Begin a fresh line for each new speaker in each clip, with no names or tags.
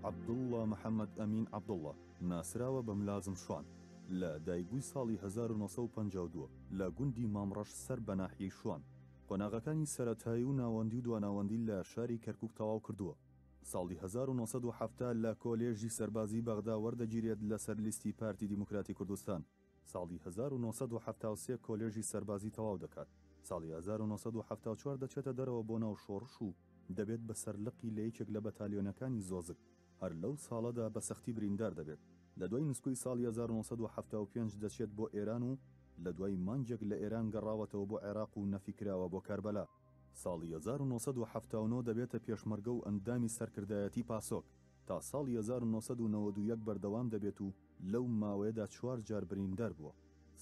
عەبدوڵڵا محەمەد ئەمین عەبدوڵڵا، ناسراوە بە ملازم شوان، لە دایکبووی ساڵی 1952 لە گوندی مامڕەش سەر بە ناحیەی شوان. قۆناغەکانی سەرەتایی و ناوەندی و دواناوەندی لە شاری کەرکوک تەواو کردووە. ساڵی 1970 لە کۆلێژی سەربازی بەغدا وەردەگیرێت لەسەر لیستی پارتی دیموکراتی کوردستان. ساڵی 1973 کۆلێژی سەربازی تەواو دەکات. ساڵی 1974 دەچێتە دەرەوە بۆ ناو شۆڕش و دەبێت بە سەرلقی لە یەکێک لە بەتالیۆنەکانی زۆزک. هەر لەو ساڵەدا بە سەختی بریندار دەبێت. لە دوای نسکۆی ساڵی 1975 دەچێت بۆ ئێران و لە دوای مانگێک لە ئێران گەڕاوەتەوە بۆ عێراق و نەفی کراوە بۆ کەربەلا. ساڵی 1979 دەبێتە پێشمەرگە و ئەندامی سەرکردایەتی پاسۆک. تا ساڵی 1991 بەردەوام دەبێت و لەو ماوەیەدا چوار جار بریندار بووە.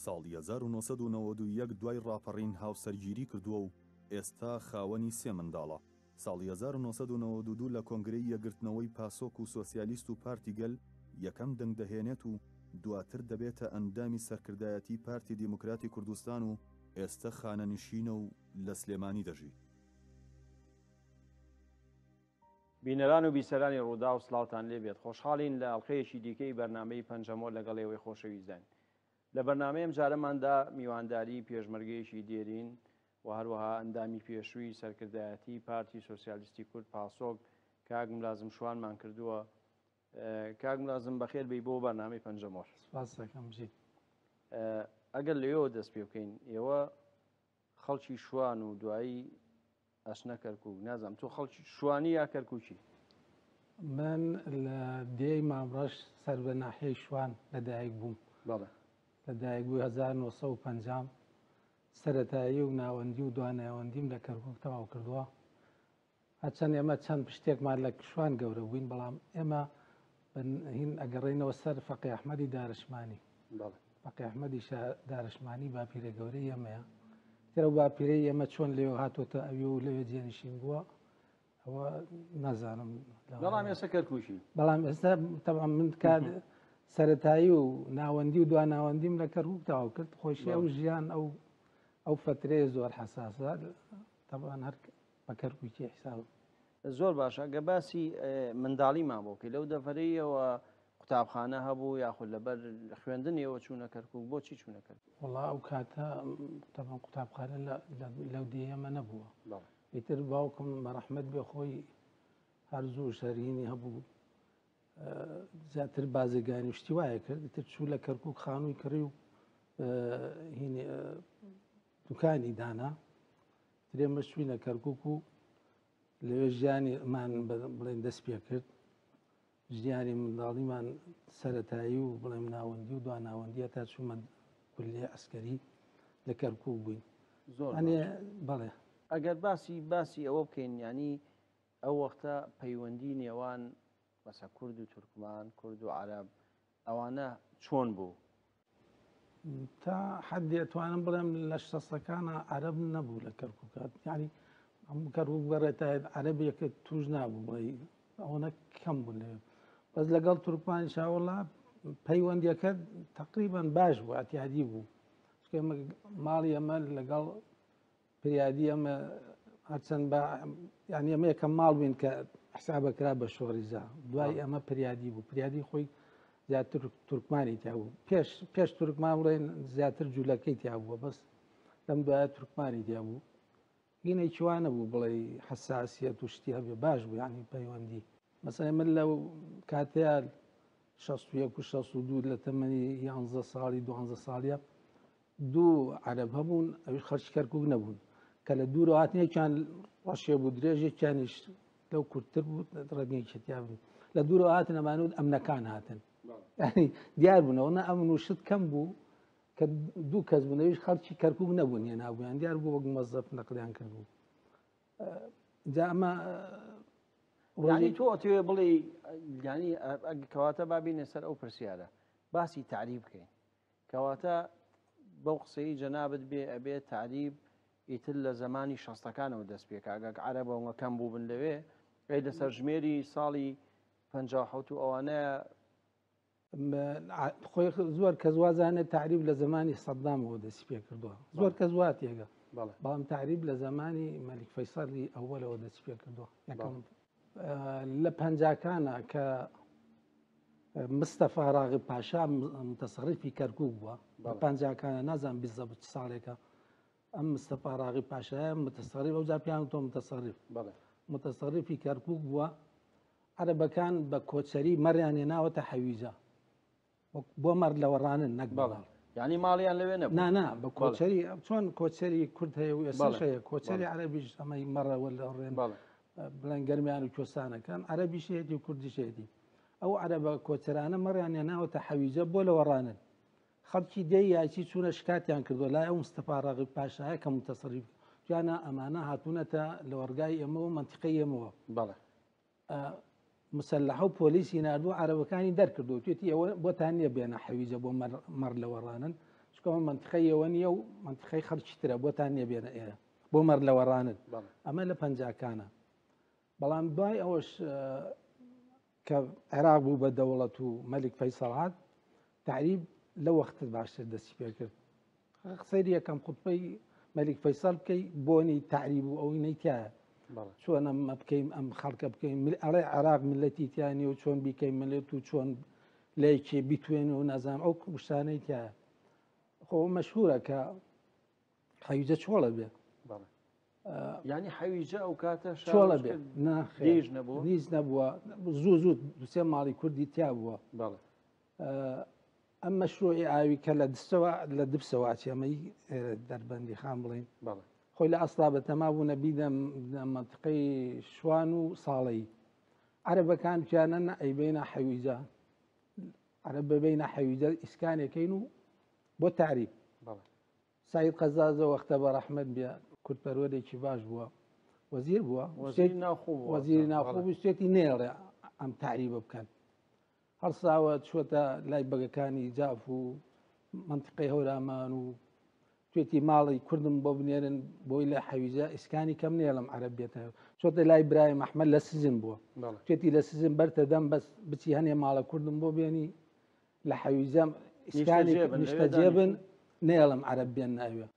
ساڵی 1991 دوای ڕاپەڕین هاوسەرگیری کردووە و ئێستا خاوەنی سێ منداڵە. ساڵی 1992 لە کۆنگرەی یەکگرتنەوەی پاسۆک و سۆسیالیست و پارتی گەل یەکەم دەنگ دەهێنێت و دواتر دەبێتە ئەندامی سەرکردایەتی پارتی دیموکراتی کوردستان و ئێستە خانەنشینە و لە سلێمانی دەژی.
بینەران و بیسەرانی ڕووداو سڵاوتان لێ بێت خۆشحاڵین لە ئەڵقەیەکی دیکەی بەرنامەی پەنجەمۆر لەگەڵ ئێوەی خۆشەویستداین. لە بەرنامەی ئەمجارەماندا میوانداری پێشمەرگەیەکی دێرین و هەروەها ئەندامی پێشووی سەرکردایەتی پارتی سۆسیالیستی کورد پاسۆک کاک ملازم شوانمان کردووە. کاک ملازم بەخێر بێی بۆ بەرنامەی پەنجەمۆر.
سپاس دەکەم بژیت.
ئەگەر لەوێوە دەست پێ بکەین، ئێوە خەڵکی شوان و دوایی ئەچنە کەرکوک، نازانم تۆ خەڵکی شوانی یا کەرکوکی؟
من لە دێی مامڕەش سەر بە ناحیەی شوان لەدایک بووم.
بەڵێ.
لەدایک بووی 1950 سەرەتایی و ناوەندی و دواناوەندیم لە کەرکوک تەواو کردووە. هەرچەند ئێمە چەند پشتێکمان لە شوان گەورە بووین، بەڵام ئێمە هین ئەگەڕێینەوە سەر فەقی ئەحمەدی دارشمانی. فەقی ئەحمەدی دارشمانی باپیرە گەورەی ئێمەیە. تر ئەو باپیرەی ئێمە چۆن لێوە هاتۆتە ئەوێ و لەوێ جێنشین بووە ئەوە نازانم.
بەڵام ئێستا کەرکوکی.
بەڵام ئێستا تەبعەن من کات سەرەتایی و ناوەندی و دواناوەندیم لە کەرکوک تەواو کرد. خۆشی ئەو ژیان ئەو فترەیە زۆر حەساسە. تەبعەن هەر بە کەرکوکی حساب.
زۆر باشە. گە باسی منداڵیمان بۆ بکەی، لەو دەڤەرەیەوە قوتابخانە هەبوو یاخود لەبەر خوێندنیەوە چوونە کەرکوک؟ بۆچی چوونە کەرکوک؟
وەڵا ئەو کاتە تەبعەن قوتابخانە لەو دێیەمە نەبووە. ئیتر باوکم بە ڕەحمەت بێ خۆی هەر زوو شەرینی هەبوو، زیاتر بازرگانی شتی وایە کرد. ئیتر چوو لە کەرکوک خانووی کڕی و هینی دوکانی دانا. ترێمە چووینە کەرکوک و لەوێ ژیانیمان بڵێن دەست پێ کرد. ژیانی منداڵیمان سەرەتایی و بڵێم ناوەندی و دواناوەندیە تا چوومە کولیە عەسکەری لە کەرکوک بووین.
زۆر
ئەنێ بەڵێ.
ئەگەر باسی ئەوە بکەین، ینی ئەو وەختە پەیوەندی نێوان مەسە کورد و تورکمان، کورد و عەرەب، ئەوانە چۆن بوو؟
تا حدێ توانم بڵێم لە شەستەکانە عەرەب نەبوو لە کەرکووکات. یعنی هەموو کەرکووک بگەڕێتە عەرەبێکە توش نابوو، بڵێ ئەوەنە کەم بوون لەوێ. بەس لەگەڵ تورکمانی شاوەڵا پەیوەندیەکە تقریبان باش بوو، ئەتیادی بوو. چونکە ئێمە ماڵی ئەمە لەگەڵ پریادی ئەمە هەرچەند بە یعنی ئەمە یەکەم ماڵ بووین کە حسابە کرا بە شۆریزا. دوای ئەمە پریادی بوو. پریادی خۆی زیاتر تورکمانی تیا بوو. پێش تورکمان بڵێن زیاتر جوولەکەی تیا بووە، بەس لەم دوایە تورکمانی تیا بوو. هینێکی وا نەبوو بڵێ حەساسیەت و شتی هەبێ، باش بوو یعنی پەیوەندی. مەسەلەن من لەو کاتەیە شەست و یەک و شەست و دوو لە تەمەنی یانزە ساڵی دوانزە ساڵیە دوو عەرەب هەبوون، ئەویش خەڵکی کەرکوک نەبوون، کە لە دوورەوە هاتن یەکیان ڕەشێ بوو درێژ، یەکیانیش لەو کورتتر بوو، ڕەنگێکی تیا بوو. لە دوورەوە هاتن ئەمانوت ئەمنەکان هاتن. یعنی دیار بوونەوە نە ئەمن و شت کەم بوو کە دوو کەس بوون، ئەویش خەڵکی کەرکوک نەبوون، هێنابوویان، دیار بوو وەک مەزەف نەقلیان کردبوو. جا ئەمە
یعنی تۆ ئەتەوێ بڵێ یعنی کەواتە با بینە سەر ئەو پرسیارە باسی تعریب بکەین. کەواتە بەو قسەی جەنابت بێ ئەبێ تعریب ئیتر لە زەمانی شەستەکانەوە دەست پێکا. ئەگەر عەرەبەوە کەم بوو بن لەوێ، ئەی لە سەرژمێری ساڵی 57 و ئەوانەیە
خۆی زۆر کەس وازانێت تعریب لە زمانی سەددامەوە دەستی پێ کردووە، زۆر کەس وا تێگە. بەڵام تعریب لە زمانی مەلیک فەیسەڵی ئەوەلەوە دەستی پێ کردووە. یەکەم لە پەنجاکانە کە مستەفا ڕاغب پاشا متەسەڕیفی کەرکوک بووە لە پەنجاکانە نازانم بیزەبت چ ساڵێکە ئەم مستەفا ڕاغب پاشایە متەسەڕیف ئەو جا پێیان وتووە متەسەڕیف متەسەڕیفی کەرکوک بووە عەرەبەکان بە کۆچەری مەڕیان هێناوەتە حەویجە بۆ مەڕ لەوەڕانن نەک بەڵ
یعنی ماڵیان لەوێ نەبوو
نا نا بە کۆچەری چۆن کۆچەری کورد هەیە و ئێستاش هەیە کۆچەری عەرەبیش ئەمەی مەڕەوە لە ڕێن بڵێن گەرمیان و کوێستانەکان عەرەبیش هەیەتی و کوردیش هەیەتی ئەو عەرەبە کۆچەرانە مەڕیان هێناوەتە حەویجە بۆ لەوەڕانن خەڵکی دێی یاچی چوونە شکاتیان کردووە لای ئەو مستەفا ڕاغب پاشایە کە متەسەریف جوانە ئەمانە هاتوونەتە لەوەڕگای ئێمەوە مەنتیقەی ئێمەوە
بەڵێ
مسلحە و پۆلیسی ناردوو عەرەبەکانی دەرکردو توێتی ئەوە بۆتان نییە بێنە حەویجە بۆ مەڕ لەوەڕانن چکەوە منتیقەی ئێوە نییە و منتیقەی خەڵکی ترە بۆتان نییە بێنە ئێرە بۆ مەڕ لەوەڕانن ئەمە لە پەنجاکانە بەڵام دوای ئەوەش کە عێراق بوو بە دەوڵەت و مەلیک فەیسەڵ هات تعریب لە وەختت باشتر دەستی پێکرد سەیری یەکەم خوتبەی مەلیک فەیسەڵ بکەی بۆنی تعریب و ئەوی نەیتایە چۆن ئەمە بکەین ئەم خەڵکە بکەین ئەڵێ عێراق ملەتی تیانی و چۆن بیکەین ملێت و چۆن لەیکێ بیتوێن و نازانم ئەو وشانەی تایە خۆ مەشهورە کە حەویجە چۆڵە بێ
ینی حەویجە ئەو کاتە
چۆڵە بێ ناخێژ نەبوو نیز نەبووە زوو زوو دوسێ ماڵی کوردی تیا بووە ئەم مەشروعی ئاوی کە لە دستەوە لە دبسەوە ئەچێ ئەمەی دەربەندی خان بڵین خۆی لە ئەسڵا بە تەما بوونە بیدە مەنتقەی شوان و ساڵەی عەرەبەکان پیانە نە ئەیبینە حەویجە عەرەب ببینە حەویجە ئیسکانێکەین و بۆ تعریب سعید قەزازە وەختە بە ڕەحمەت بێ کوردپەروەرێکی باش بووە وەزیر بووە
وەزیری ناوخۆ بووە
وەزیری ناوخۆ بوو نێڵێ ئەم تعریبە بکەن هەڵساوە چووەتە لای بەگەکانی جاف و منتیقەی هەورامان و توێتی ماڵی کوردم بۆ بنێرن بۆی لە حەویجە ئیسکانی کەم نێڵم عەرەب بێتەوە چۆتە لای برای مەحمەد لە سجن بووە توێتی لە سجن بەرتە دەم بەس بچی هەنێ ماڵە کوردم بۆ بێنی لە حەویجە ئیسکانی نیشتەجێ بن نێڵم عەرەب بێن ناوێ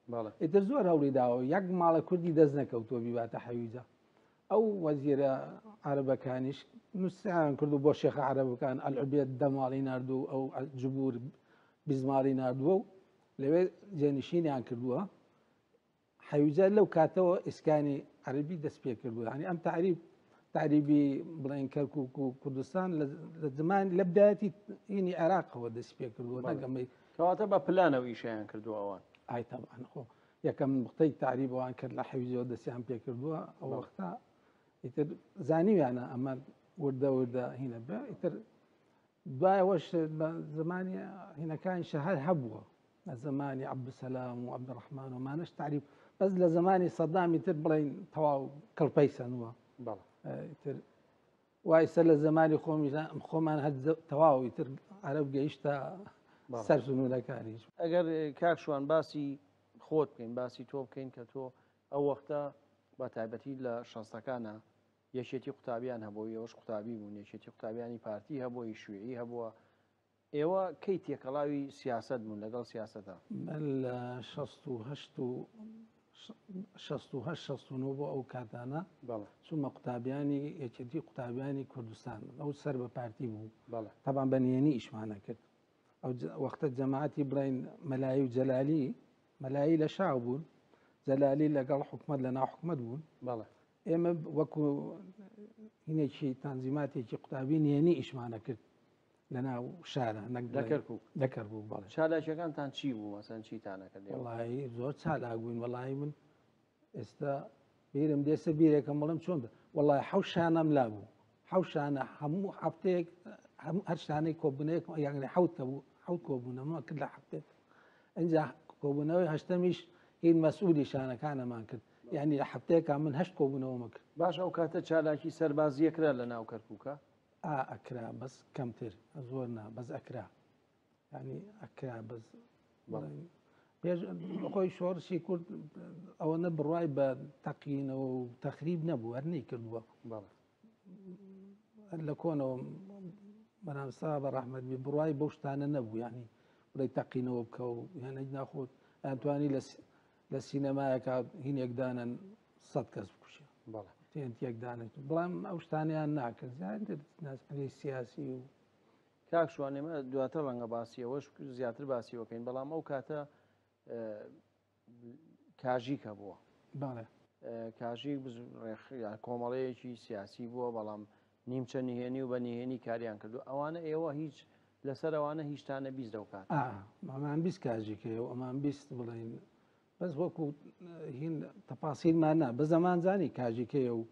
ئیتر زۆر هەوڵی داوە یەک ماڵە کوردی دەست نەکەوتووە بیباتە حەویجە ئەو وەزیرە عەرەبەکانیش نووسیان کردو بۆ شێخە عەرەبەکان ئەلعوبێت دە ماڵی ناردوو ئەو جبور 20 ماڵی ناردووە و لەوێ جێنشینیان کردووە حەویجە لەو کاتەوە ئیسکانی عەربی دەست پێ کردووە یعنی ئەم تعریب تعریبی بڵێن کەرکک و کوردستان لە زمان لە بدایەتی هینی عێراقەوە دەست پێ کردووە نەگەمەی
کەواتە بە پلانەوە ئیشیان کردووە ئەوان
ئای تەبعەن خۆ یەکەم نوقتەی تەعریب ئەوان کرد لە حەویجەوە دەستیان پێکردووە ئەو وەختە ئیتر زانیویانە ئەمە وردە وردە هینە بێ ئیتر دوایەوەش بە زمانی هینەکان شەهر هەبووە لە زمانی عەبدولسەلام و عەبدولڕەحمان و مانەش تعریب بەس لە زمانی سەدامی تر بڵین تەواو کڵپەی سەنووە ئیتر وایسە لە زمانی خۆمیشدا خۆمان هەر تەواو ئیتر عەرەب گەیشتە سەر سنوورەکانیش.
ئەگەر کاک شوان باسی خۆت بکەین باسی تۆ بکەین کە تۆ ئەو وەختە بە تایبەتی لە شەستەکانە یەکێتی قوتابیان هەبوو ئێوەش قوتابی بوون یەکێتی قوتابیانی پارتی هەبووە شوێعی هەبووە ئێوە کەی تێکەڵاوی سیاسەت بوون لەگەڵ سیاسەتا؟
من لە 68 و 68 69 بۆ ئەو کاتانە چوومە قوتابیانی یەکێتی قوتابیانی کوردستان ئەو سەر بە پارتی بوو تەبان بە نهێنی ئیشمانە کرد ئەو وەختە جەماعەتی بڵین مەلایی و جەلالی مەلایی لە شاو بوون جەلالی لەگەڵ حکومت لە ناو حکومت بوون ئێمە وەکو هینێکی تەنزیماتێکی قوتابی نهێنی ئیشمانە کرد لەناو شارە نەک
لە کەرکوک
لە کەرکوک بەڵێ
چالاکیەکانتان چی بوو مەسەن چیتانە کرد
وڵی زۆر چالاک بووین وەڵی من ئێستا بیرم دێسە بیرێکم بڵم چۆن وڵی حەو شانەم لا بوو حەو شانە هەموو هەفتەیەک هەموو هەر شانەی کۆبوونەیەک یانگری حەوت بوو حەوت کۆبوونەوە کرد لە هەفتێک ئینجا کۆبوونەوەی هەشتەمیش هین مەسئولی شانەکانەمان کرد یعنی لە هەفتەیەکا من هەشت کۆبوونەوەمە کرد
باش ئەو کاتە چالاکی سەربازیە کرا لە ناو کەرکووکە
ئا ئەکرا بەس کەمتر زۆر نا بەس ئەکرا ینی ئەکرا بەس پێش خۆی شۆڕشی کورد ئەوەنە بڕای بە تەقینەوە و تەخریب نەبوو هەر نەی کردووە لە کۆنەوە بەرامسا بە ڕەحمەت بی بڕای بەو شتانە نەبوو ینی بڵێ تەقینەوە بکە و هێنەی ناخۆت ئەتوانی لە لە سینەمایەکە هینێک دانن سە کەس بکوشێ تێنتیەک دانێت بەڵام ئەو شتانیان ناکرد زیاتر ناسەری سیاسی و
کاک شوان ئێمە دواتر ڕەنگە باسی ئەوەش زیاتر باسی وەکەین بەڵام ئەو کاتە کاژیک هەبووە
بەڵێ
کاژیک کۆمەڵەیەکی سیاسی بووە بەڵام نیمچە نهێنی و بە نهێنی کاریان کردو ئەوانە ئێوە هیچ لەسەر ئەوانە هیچتانە بیست لەو کات
ئەمان 20 کاژیکەیە و ئەمان 20 بڵین بەس وەکو هین تەپاسیلمان نا بە زەمانزانی کاژیکەیە و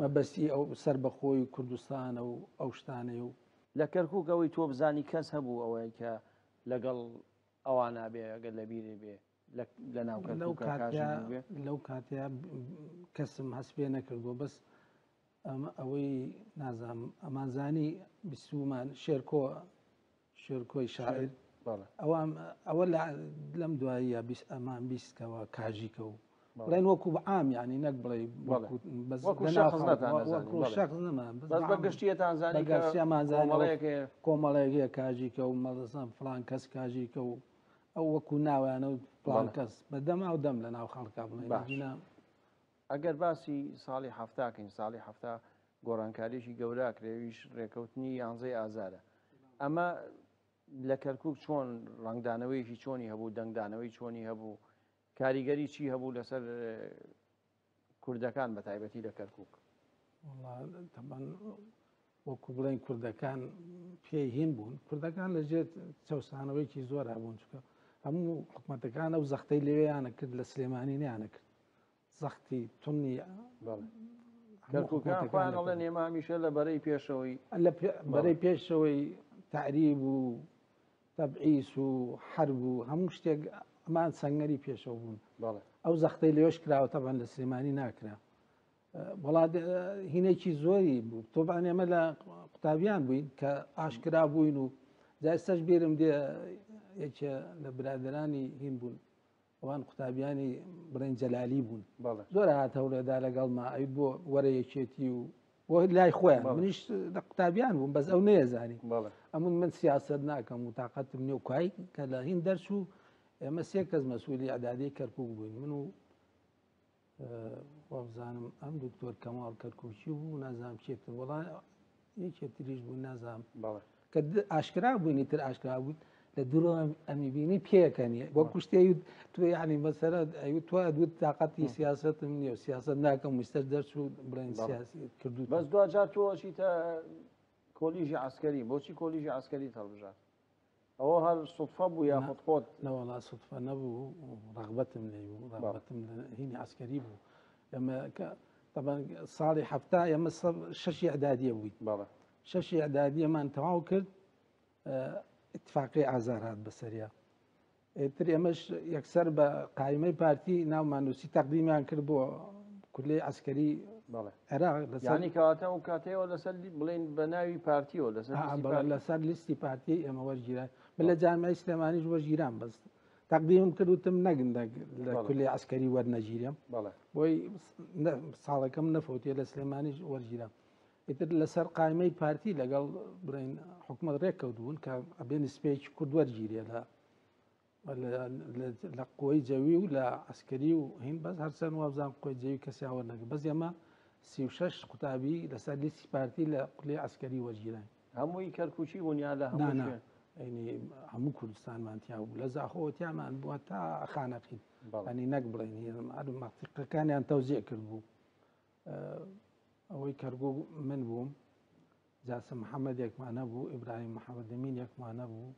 مەبەستی ئەو سەر بەخۆی کوردستانە و ئەو شتانەیە و
لە کەرکک ئەوەی تۆ بزانی کەس هەبوو ئەوەی کە لەگەڵ ئەوانە بێ ئەگەر لەبیرێ بێ لە ناو
لەو کاتەیە کەسم هەست پێ نەکردووە بەس ئەمە ئەوەی نازانم ئەمانزانی بیستومان شێرکۆ شێرکۆی شاعر ئەوە ئەوە لەم دواییە بیست ئەمان بیستکەوە کاژیکە و بڵێن وەکو عام ینی نەک بڵێ
بە گشتیتان زانی
کۆمەڵێک کاژیکە و مەزان فلان کەس کاژیکە و ئەو وەکو ناویانە و فلان کەس بە دەم ئەو دەم لە ناو خەڵکا بڵێ
باش. ئەگەر باسی ساڵی حەفتاکەین ساڵی حەفتا گۆڕانکاریی گەورە کرێویش ڕێکەوتنی یانزەی ئازارە ئەمە لە کەرکک چۆن ڕنگدانەوەیەکی چۆنی هەبوو دەنگدانەوەی چۆنی هەبوو کاریگەری چی هەبوو لەسەر کوردەکان بە تایبەتی لە کەرکک
وەکو بڵێن کوردەکان پێی هین بوون کوردەکان لە ژێر چەسانەوەیکی زۆر هەبوون چکە هەموو حکومەتەکان ئەو زەختەی لەوێیانە کرد لە سلێمانی نیانە کرد زەختی تونی
کەرکوکان خۆیان ئەڵێن ئێمە هەمیشە لە بەرەی پێشەوەی
لە بەرەی پێشەوەی تعریب و تەبعیس و حرب و هەموو شتێک ئەمان سەنگەری پێشەوە بوون ئەو زەختەی لەوێش کراوە تەبان لە سلێمانی ناکرا وڵات هینێکی زۆری بوو تۆبان ئێمە لە قوتابیان بووین کە ئاشکرا بووین و جایستەش بیرم دێ یەکێ لە برادرانی هین بوون ئەوان قوتابیانی بڵێن جەلالی بوون زۆر هات هەوڵێدا لەگەڵما ئەی بۆ وەرە یەکێتی و بۆ لای خۆیان منیش لە قوتابیان بووم بەس ئەو نەیەزانی ئەمن من سیاست ناکەم و تااقەتم نیە و کوای کە لە هین دەرچوو ئێمە سێ کەس مەسوولی ئەدادی کەرکک بووین من و وابزانم ئەم دکتۆر کەماڵ کەرکوکی بوو نازانم کێتر وڵا یەکێ تریش بوو نازانم کە ئاشکرا بووینی تر ئاشکرا بووین لە دوورەوە ئەمی بینی پێکەنی وەک کوشتی تو یعنی مەسەرە ئەی تو ئەدوت تااقەتی سیاستم نییە و سیاست ناکەم وستەر دەرچوو بڵێن سیاسی کردو
بەس دوجار تۆ ئەچیتە کۆلیژی عسکەری بۆچی کۆلیژی عسکەری هەڵبژارد ئەوە هەر سوتفە بوو یاخود خۆت؟
نەوەڵا سوتفە نەبوو ڕغبەتم لێ بوو ڕغبەتم لە هینی عسکەری بوو ئێمە کە طبعا ساڵی حەفتا ئێمە شەشی ئەدادیە بووین
بەڵێ
شەشی ئەدادیەمان تەواو کرد اتفاقی ئازار هات بەسەریا ئێتر ئێمەش یەکسەر بە قایمەی پارتی ناومان نووسی تەقدیمیان کرد بۆ کولی عسکەری
عێراق لەسەرانی کەواتە ئەو کاتەیەوە لەسەر بڵین بە ناوی پارتیەوە لەسەر
لەسەر لیستی پارتی ئێمە وەرگیرا من لە جامیعی سلێمانیش وەرگیرام بەس تەقدیمم کرد وتم نەگن لە کولی عسکەری وەرنەگیرم بۆی ساڵەکەم نەفەوتێ لە سلێمانیش وەرگیرام ئیتر لەسەر قایمەی پارتی لەگەڵ بڵین حکومەت ڕێککەوت بوون کە ئەبێ نسبەیەکی کورد وەرگیرێ لە لە قوەی جەوی و لە عسکەری و هین بەس هەرچەند وابزان قوەی جەوی کەسیان وەرنەگرت بەس ئێمە 36 قوتابی لەسەر لیستی پارتی لە قولەی عسکەری وەرگیراین.
هەمووی کەرکوکی بوون یا لە هەموو شوێن؟
هەموو کوردستانمان تیا بوو لە زاخۆوە تیامان بووە تا خانەقین ئەنی نەک بڵێن هەر مەنتیقەکانیان تەوزیع کرد بوو ئەوەی کەرکوک من بووم جاسم محەممەد یەکمان هەبوو ئیبراهیم محەممەد دەمین یەکمان هەبوو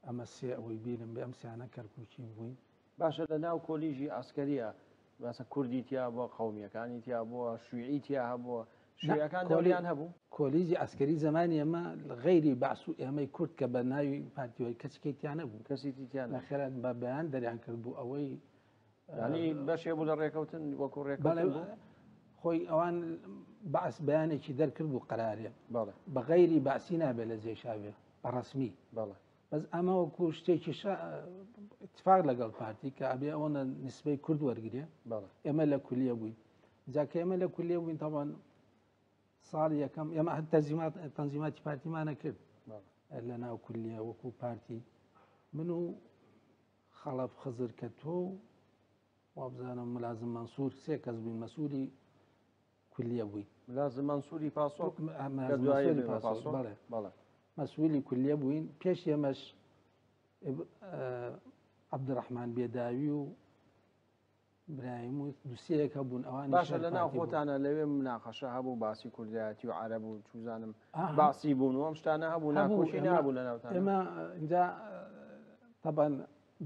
ئەمە سێ ئەوەی بیرم بێ ئەم سیانە کەرکوکی بووین.
باشە لە ناو کۆلیژی عەسکەریە باسە کوردی تیا بووە قەومیەکانی تیا بووە شویعی تیا هەبووە شویعەکان دەوریان هەبوو؟
کۆلیژی عەسکەری زەمانی ئێمە غەیری بەعس و ئێمەی کورد کە بە ناوی پارتیەوەی کەسێکی تیا نەبوو
کەسی تیا نەبوو
نەخێر بە بەیان دەریان کرد بوو ئەوەی
یعنی بەشێ بوو لە ڕێکەوتن وەکو ڕێکەوتن بوو؟
خۆی ئەوان بەعس بەیانێکی دەرکرد بوو قەرارێ بە غەیری بەعسی نابێ لە جێشاوێ بە ڕەسمی بەس ئەمە وەکو شتێکی اتفاق لەگەڵ پارتی کە ئەبێ ئەوەنە نسبەی کورد وەرگێ ئێمە لە کولیە بووین جا کە ئێمە لە کولیە بووین تاوان ساڵی یەکەم ئێمە هەر تەزیمات تەنزیماتی پارتیمانە کرد لە ناو کولیە وەکو پارتی من و خەڵەف خزر کە تۆ و وابزانم ملازم مەنسوور سێ کەس بووین مەسوولی کولیە بووین
ملازم مەنسووری پاسۆک
ملازم مەنسووری پاسۆک بەڵێ. مەسئولی کولیە بووین پێش ئێمەش عەبدولڕەحمان بێداوی و برایم و دوسێک هەبوون ئەوان
باشە لە ناو خۆتانە لەوێ مناقەشە هەبوو باسی کوردایەتی و عەرەب و چوزانم باسی بوون و ئەم شتانە هەبوو ناکۆکی نابوو لە ناوتان
ئێمە اینجا تەبەن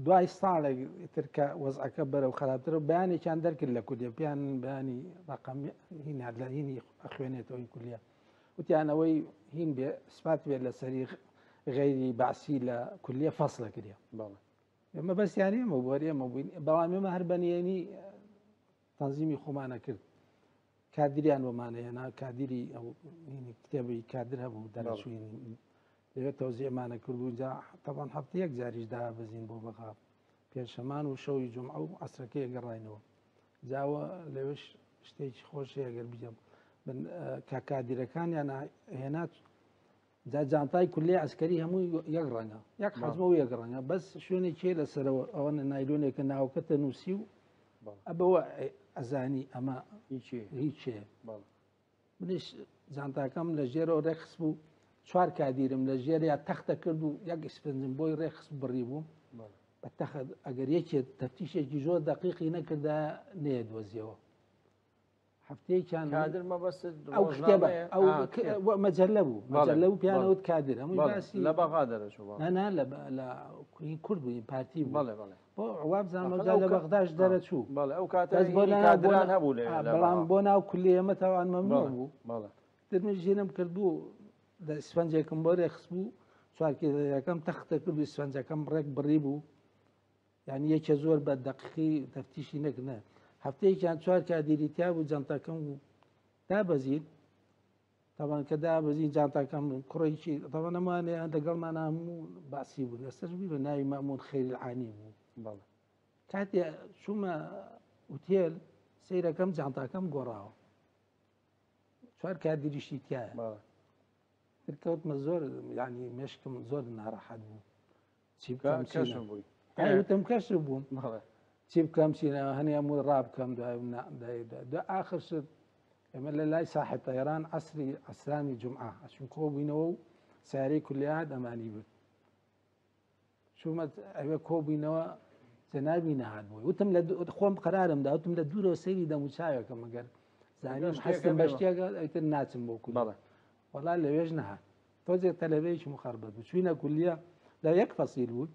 دوای ساڵێک تر کە وەزعەکە بەرەو خراپتر و بەیانێکیان دەرکرد لە کوردیە پیان بەیانی ڕقم هین لە هینی ئەخوێنێتەوەی کولیە وتیان ئەوەی هین بێ سپات بێت لەسەری غەیری بەعسی لە کولیە فەسڵە کرێ ئێمە بەسیان ئێمە بوو هەر ئێمە بووین بەڵام ئێمە هەر بەنیێنی تەنزیمی خۆمانە کرد کادریان بۆمانە هێنا کادری ئەو کتێبی کادر هەبوو دەرەچوین لەوێ تەوزیعمانە کرد و جا تەبان هەفتە یەک جاریش دابەزین بۆ بەغا پێنجشەمان و شەوی جمعە و عەسرەکەی گەڕاینەوە جاوە لەوێش شتێکی خۆش هەیە گەر بجەم من کاکادیرەکانیان هێنا جا جانتای کولی عسکەری هەمووی یەک ڕەنگە یەک حەزمە و یەک ڕەنگە بەس شوێنێکی لەسەرەوە ئەوە نایلۆنێکە ناوکەتە نووسی و ئەبەوە ئەزانی ئەمە هیچێ منیش جانتاکەم لە ژێرەوە ڕێکخست بوو چوار کادیرم لە ژێر یا تەختە کرد و یەک ئیسپنجم بۆی ڕێکخست بڕی بوو بە تەخت ئەگەر یەکێ تەفتیشێکی زۆر دەقیقی نەکردا نەیەدۆزیەوە هەفتەیەکیان
کادر مەبەست
ئەو کتێبە ئەو مەجەلە بوو مەجەلە و پیانەوت کادر هەمووی باسی
لە بەغا دەرەچوو
نا لە لە کورد بووین پارتی بوو
بەڵێ بەڵێ
بۆ وابزانم ئەوجا لە بەغداش دەرەچوو
بەڵێ ئەو کاتە بۆ کادران هەبوو لەوێ
بەڵام بۆ ناو کولیە ئێمە تاوان مەمنوع بوو بەڵێ تر من ژینم کرد بوو لە ئیسفەنجێکم بۆ ڕێکخست بوو چوارکێەکەم تەختە کرد و ئیسفەنجەکەم ڕێک بڕی بوو یعنی یەکێ زۆر بە دەقیقی تەفتیشی نەکردە هەفتەیەکیان چوار کادیری تیا بوو جانتاکەم بوو دابەزین تاوان کە دابەزین جانتاکەم کوڕێکی تاوان ئەمانەیان لەگەڵمان هەموو باسی بوو لەسەر بی بە ناوی مەمون خەیرعانی بوو
بەڵێ
کاتێ چوومە ئوتێل سەیرەکەم جانتاکەم گۆڕاوە چوار کادیریشی تایە تر کەوتمە زۆر ینی مشکم زۆر ناڕەحەت بوو چی بکەم
بووی
وتم کەش بووم چی بکەم چی هەنێ هەموو ڕابکەم دوای ئاخر شت ئێمە لە لای ساحە تەیران عسری عسرانی جمعە ئەچون کۆبووینەوە و سیارەی کولیات ئەمانی برد چوومە ئەوێ کۆبووینەوە جەنابی نەهات بووی وتم لە خۆم قرارم دا وتم لە دوورەوە سەیری دەم و چاوێکم مەگەر زانیم حەستم بە شتێکە ئیتر ناچم بۆ کولی وەڵا لەوێش نەهات تۆزێک تەلەبەیەکی مخەربەت بوو چوینە کولیە لە یەک فەسیل بوو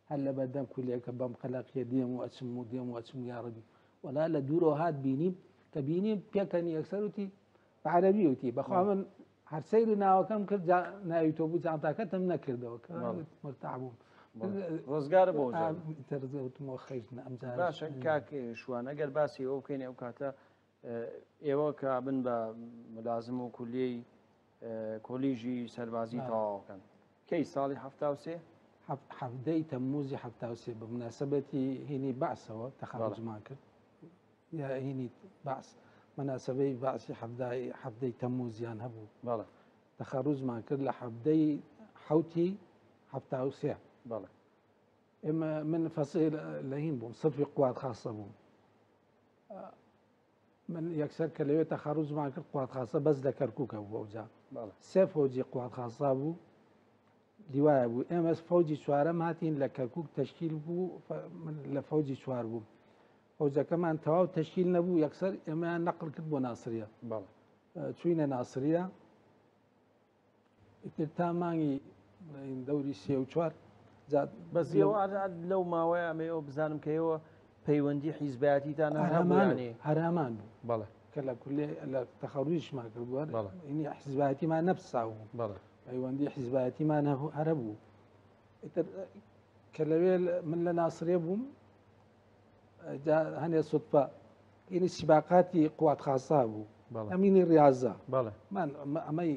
هەر لە بەردەم کولیەکە بەم قەلەقیە دێم و ئەچم و دێم و ئەچم یاڕبی وەڵا لە دوورەوە هات بینیم کە بینیم پێکەنی یەکسەر وتی بە عەرەبی وتی بەخوا من هەر سەیری ناوەکەم کرد ناوی تۆ بوو جانتاکەتم نەکردەوە کە مرتاح بووم
ڕزگار بۆ
تەرزەوتمەوە خەیشتن ئەم جار
باشە کاک شوان ئەگەر باسی ئەو بکەین ئەو کاتە ئێوە کە بن بە ملازم و کولیەی کۆلیژی سەربازی تەواوکەن کەی ساڵی 73
حەفدەی تەمموزی 73 بە مناسبەتی هینی بەعسەوە تەخەڕوجمان کرد یا هینی بەعس مناسبەی بەعسی حەفدەی تەمموزیان هەبوو
بەڵێ
تەخەڕوجمان کرد لە حەفدەی حوتی 73
بەڵێ
ئێمە من فەسیل لە هین بووم سەفی قوات خاصە بووم من یەکسەر کە لەوێ تەخەڕوجمان کرد قوات خاصە بەس لە کەرکووکە بوو ئەوجا سێ فەوجی قوات خاصە بوو لیوایە بوو ئێمە فەوجی چوارەم هاتین لە کەرکووک تەشکیل بوو من لە فەوجی چوار بووم فەوجەکەمان تەواو تەشکیل نەبوو یەکسەر ئێمەیان نەقل کرد بۆ ناسریە چوینە ناسریە ئیتر تا مانگی دەوری سێ و چوار
بەس لەو ماوەیە ئەمەیەوە بزانم کە ئێوە پەیوەندی حیزبایەتیتان هەرامان
هەرامان بوو
بەڵێ
کە لە کولێ لە تەخەڕویشمان کردووە ئینی حیزبایەتیمان نەپسا بوو
بەڵێ
پەیوەندی حیزبایەتیمان هەبوو هەرە بوو ئیتر کە لەوێ من لە ناسرێ بووم هەنێ سوتفە ئینی سیباقاتی قوات خاصا بوو ئەمینی ڕاضە من ئەمەی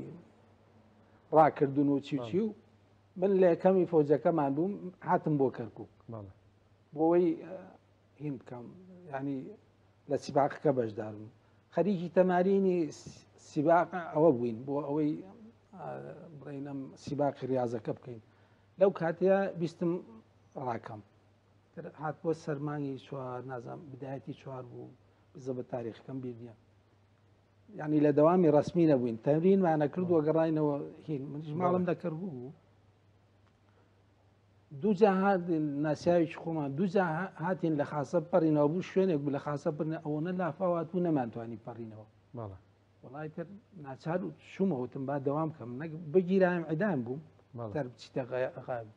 ڕاکردن و چی چی و من لە یەکەمی فەوجەکەمان بووم هاتم بۆ کەرکک بۆەوەی هین بکەم ینی لە سیباقەکە بەشدارم خەریکی تەمارینی سیباق ئەوە بووین بۆ ئەوەی بڵێنم سیباقی ریاضەکە بکەین لەو کاتەیە بیستم ڕاکەم هات بۆ سەرمانگی چوار نازانم بدایەتی چوار بوو بزە بە تاریخەکەم بیر نییە. یعنی لە دەوامی ڕسمی نەبووین تەمرینمانە کردووە گەڕاینەوە هین منیش ماڵم لە کەرکوک بوو دووجا هاتین ناسیاوێکی خۆمان دووجا هاتین لە خاسە پەڕینەوە بوو شوێنێک بوو لە خاسە پڕینە ئەوەنە لافاوات بوو نەمانتوانی پەڕینەوە وڵای تر ناچار و چوومەوە وتم با دەوام کەم نەک بگیرایم عیدام بووم تر بچیتە غاب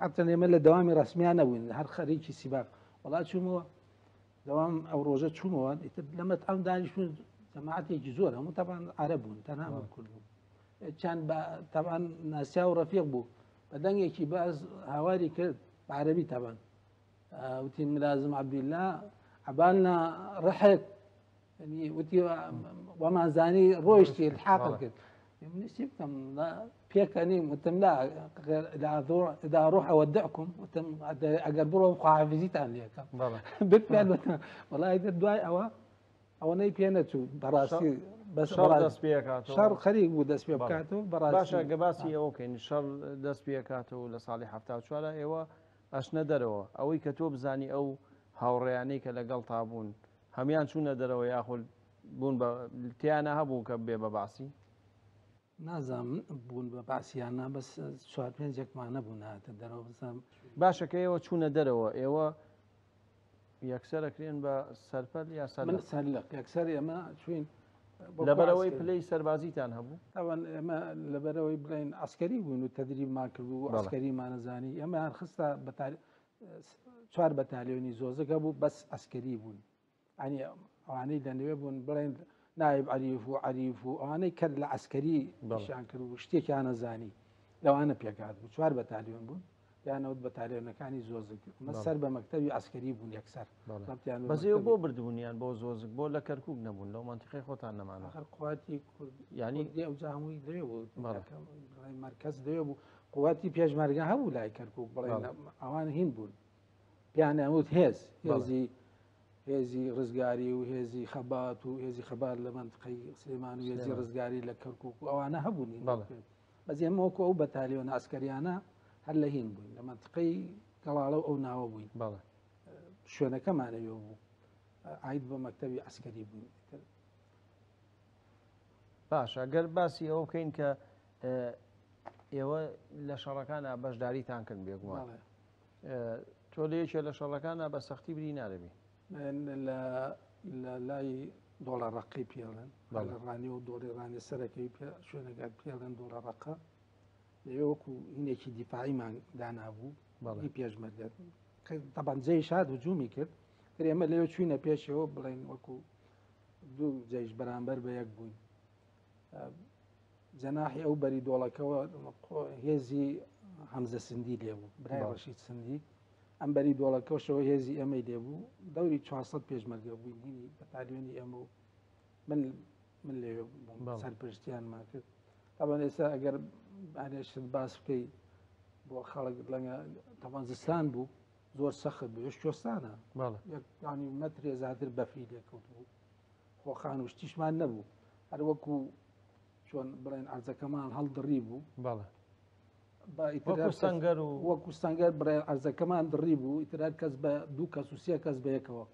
حتی ئێمە لە دەوامی ڕسمیان نەبووین هەر خەریکی سیباق وڵا چوومەوە دەوام ئەو ڕۆژە چوومەوە ئیتر لە مەتعەم دانیشتون جەماعەتێکی زۆر هەموو تەبان عەرەب بوون تەنها من کورد بووم چند بە تەبان ناسیا و ڕەفیق بوو بە دەنگێکی باز هاواری کرد بە عەرەبی تەبان وتی ملازم عەبدوللا عەبالنا ڕحک وتی وەمانزانی ڕۆیشتی الحاق کرد منیش چی بکەم پێکەنیم وتم لا إذا أروح أودعكم وتم ئەگەر بڕۆم خواحافیزیتان لێکەم بالفعل وتم وەڵای دوای ئەوە ئەوەنەی پێ نەچوو بەڕاستی بەس
شەڕ دەست پێکاتەوە
شەڕ خەریک بوو دەست پێ بکاتەوە بەڕاستی
باشە گە باسی ئەوە بکەین شەڕ دەست پێکاتەوە لە ساڵی 74 ئێوە ئەچنە دەرەوە ئەوەی کە تۆ بزانی ئەو هاوڕێیانەی کە لەگەڵتا بوون هەموان چوونە دەرەوە یاخود بوون بە تیانە هەبوو کە بێ بە باسی؟
نازانم بوون بە بەعسیان نا بەس چوار پێنجێکمان نەبوون هاتە دەرەوە بزانم.
باشە کە ئێوە چوونە دەرەوە ئێوە یەکسەر ئەکرێن بە سەرپەل یا سەرلق؟
من سەرلق یەکسەر ئێمە چوین
لەبەرەوەی پلەی سەربازیتان هەبوو؟
تاوان ئێمە لەبەرەوەی بڵێن عسکەری بوون و تەدریبمان کرد و عسکەریمانەزانی ئێمە هەر خستە چوار بەتالیۆنی زۆزک هەبوو بەس عسکەری بوون ینی ئەوانەی لە نوێ بوون بڵێن نایب عریف و عریف و ئەوانەی کە لە عسکەری بەشیان کرد و شتێکیانە زانی لەوانە پێکات بوو چوار بەتالیۆن بوون یانەوت بەتالیۆنەکانی زۆزک مە سەر بە مەکتەبی عسکەری بوون یەکسەر
بەزێ بۆ بردبوونیان بۆ زۆزک بۆ لە کەرکک نەبوون لەو منتیقی خۆتان نەمانە
هەر قواتی کورد ینی ئەو هەمووی لەوێ بوو مرکز لەوێ بوو قواتی پێشمەرگە هەبوو لای کەرکک بڵێ ئەوان هین بوون پێیان وت هێز هێزی هێزی ڕزگاری و هێزی خەبات و هێزی خەبات لە منتقەی سلێمان و هێزی ڕزگاری لە کەرکک و ئەوانە هەبوون بەس ئێمە وەکو ئەو بەتالیۆن ئاسکەریانە هەر لە هین بووین لە منتقەی گەڵاڵە و ئەو ناوە بووین شوێنەکەمانەوێ بوو عید بە مەکتەبی ئەسکەری بووین.
باشە گەر باسی ئەوە بکەین کە ئێوە لە شەڕەکانە بەشداریتان کرد بێگومان تۆ لە یەکێ لە شەڕەکانە بە سەختی بری نارەبی
لە لای دۆڵە ڕقی پێڵێن ڕانی و دۆڵی ڕانی سەرەکەی شوێنەکە پێڵێن دۆڵە ڕقە لەوێ وەکو هینێکی دیفاعیمان دانابوو بەڵی پێشمەرگە تەبان جەیش هات هجومی کرد تر ئێمە لەوێ چوینە پێشەوە بڵێن وەکو دوو جەیش بەرامبەر بە یەک بووین جەناحی ئەو بەری دۆڵەکەوە هێزی هەمزە سندی لێبوو برای ڕەشید سندی ئەم بەری دۆڵەکەشەوە هێزی ئێمەی لێبوو دەوری 400 پێشمەرگە بووین هینی بەتالیۆنی ئێمە و من من لەوێ بووم سەرپەرشتیانمان کرد تاوان ئێستا ئەگەر ئەرێشت باس بکەی بۆ خەڵک لەنگە تەوان زستان بوو زۆر سەخت بوو هێش کوێستانە ینی مەترێ زیاتر بەفری لێکەوت بوو خۆخان و شتیشمان نەبوو هەر وەکو چۆن بڵێن ئەرزەکەمان هەڵدڕی بوو
سەنگەر و
وەکو سەنگەر بڕێ ئەرزەکەمان دڕی بوو ئیتر هەر کەس بە دوو کەس و سێ کەس بە یەکەوە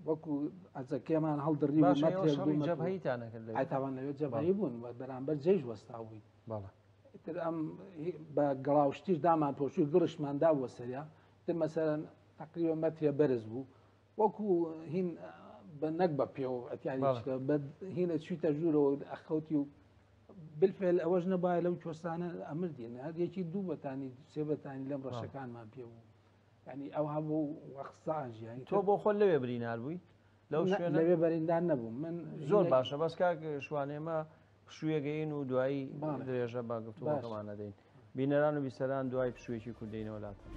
وەکو ئەرزەکەمان هەڵدڕی بوو مەترێک دوو مەتر.
جەبهەیتان نەکرد لەوێ؟
ئای تاوان لەوێ جەبهەی بوون و بەرامبەر جەیش وەستا بووین. ئیتر ئەم بە گەڵاوشتیش دامان پۆشوی گڕشمان دابووە سەریا ئیتر مەسەلەن تقریبا مەترێ بەرز بوو وەکو هین بە نەک بە پێوە ئەتیانی چکە بە هینە چویتە ژوورەوە ئەخەوتی و بالفعل ئەوەش نەبایە لەو کوێستانە ئەمردین هەر یەکی دوو بەتانی سێ بەتانی لەم ڕەشەکانمان پێ بوو ینی ئەو هەبوو وەخسا ژیانی
تۆ بۆ خۆت لەوێ برینار بووی لەو شوێنە
لەوێ بەریندار نەبوو من
زۆر باشە بەس کاک شوانێمە پشوویەگەین و دوایی درێژە بە گفتوگۆکەمان نەدەین بینەران و بیسەران دوای پشوویەکی کوردینەوە لاتان.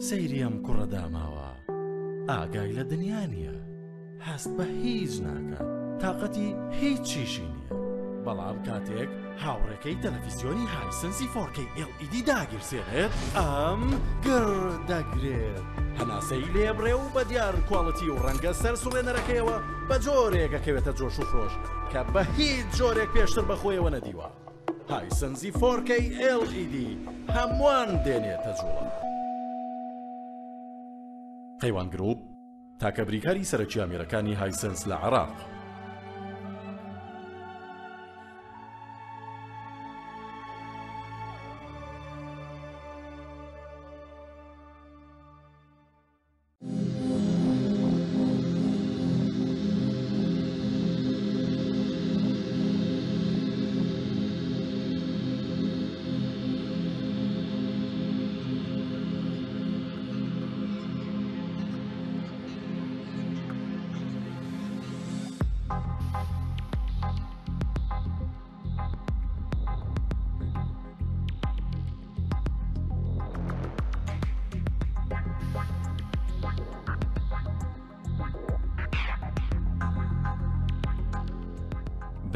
سەیری ئەم کوڕە داماوە ئاگای لە دنیا نییە هەست بە هیچ ناکات تاقەتی هیچ چیشی نییە. بەڵام کاتێک هاوڕێکەی تەلەفیزیۆنی هایسنسی 4K LED داگیرسێنێت ئەم گڕ دەگرێت هەناسەی لێبڕێ و بە دیار quality و ڕەنگە سەر سوڕێنەرەکەیەوە بە جۆرێک ئەکەوێتە جۆش و خرۆش کە بە هیچ جۆرێک پێشتر بەخۆیەوە نەدیوە. هایسنسی 4K LED هەمووان دێنێتە جوڵە. قەیوان گروپ تاکە بریکاری سەرەکی ئامێرەکانی هایسنس لە عێراق.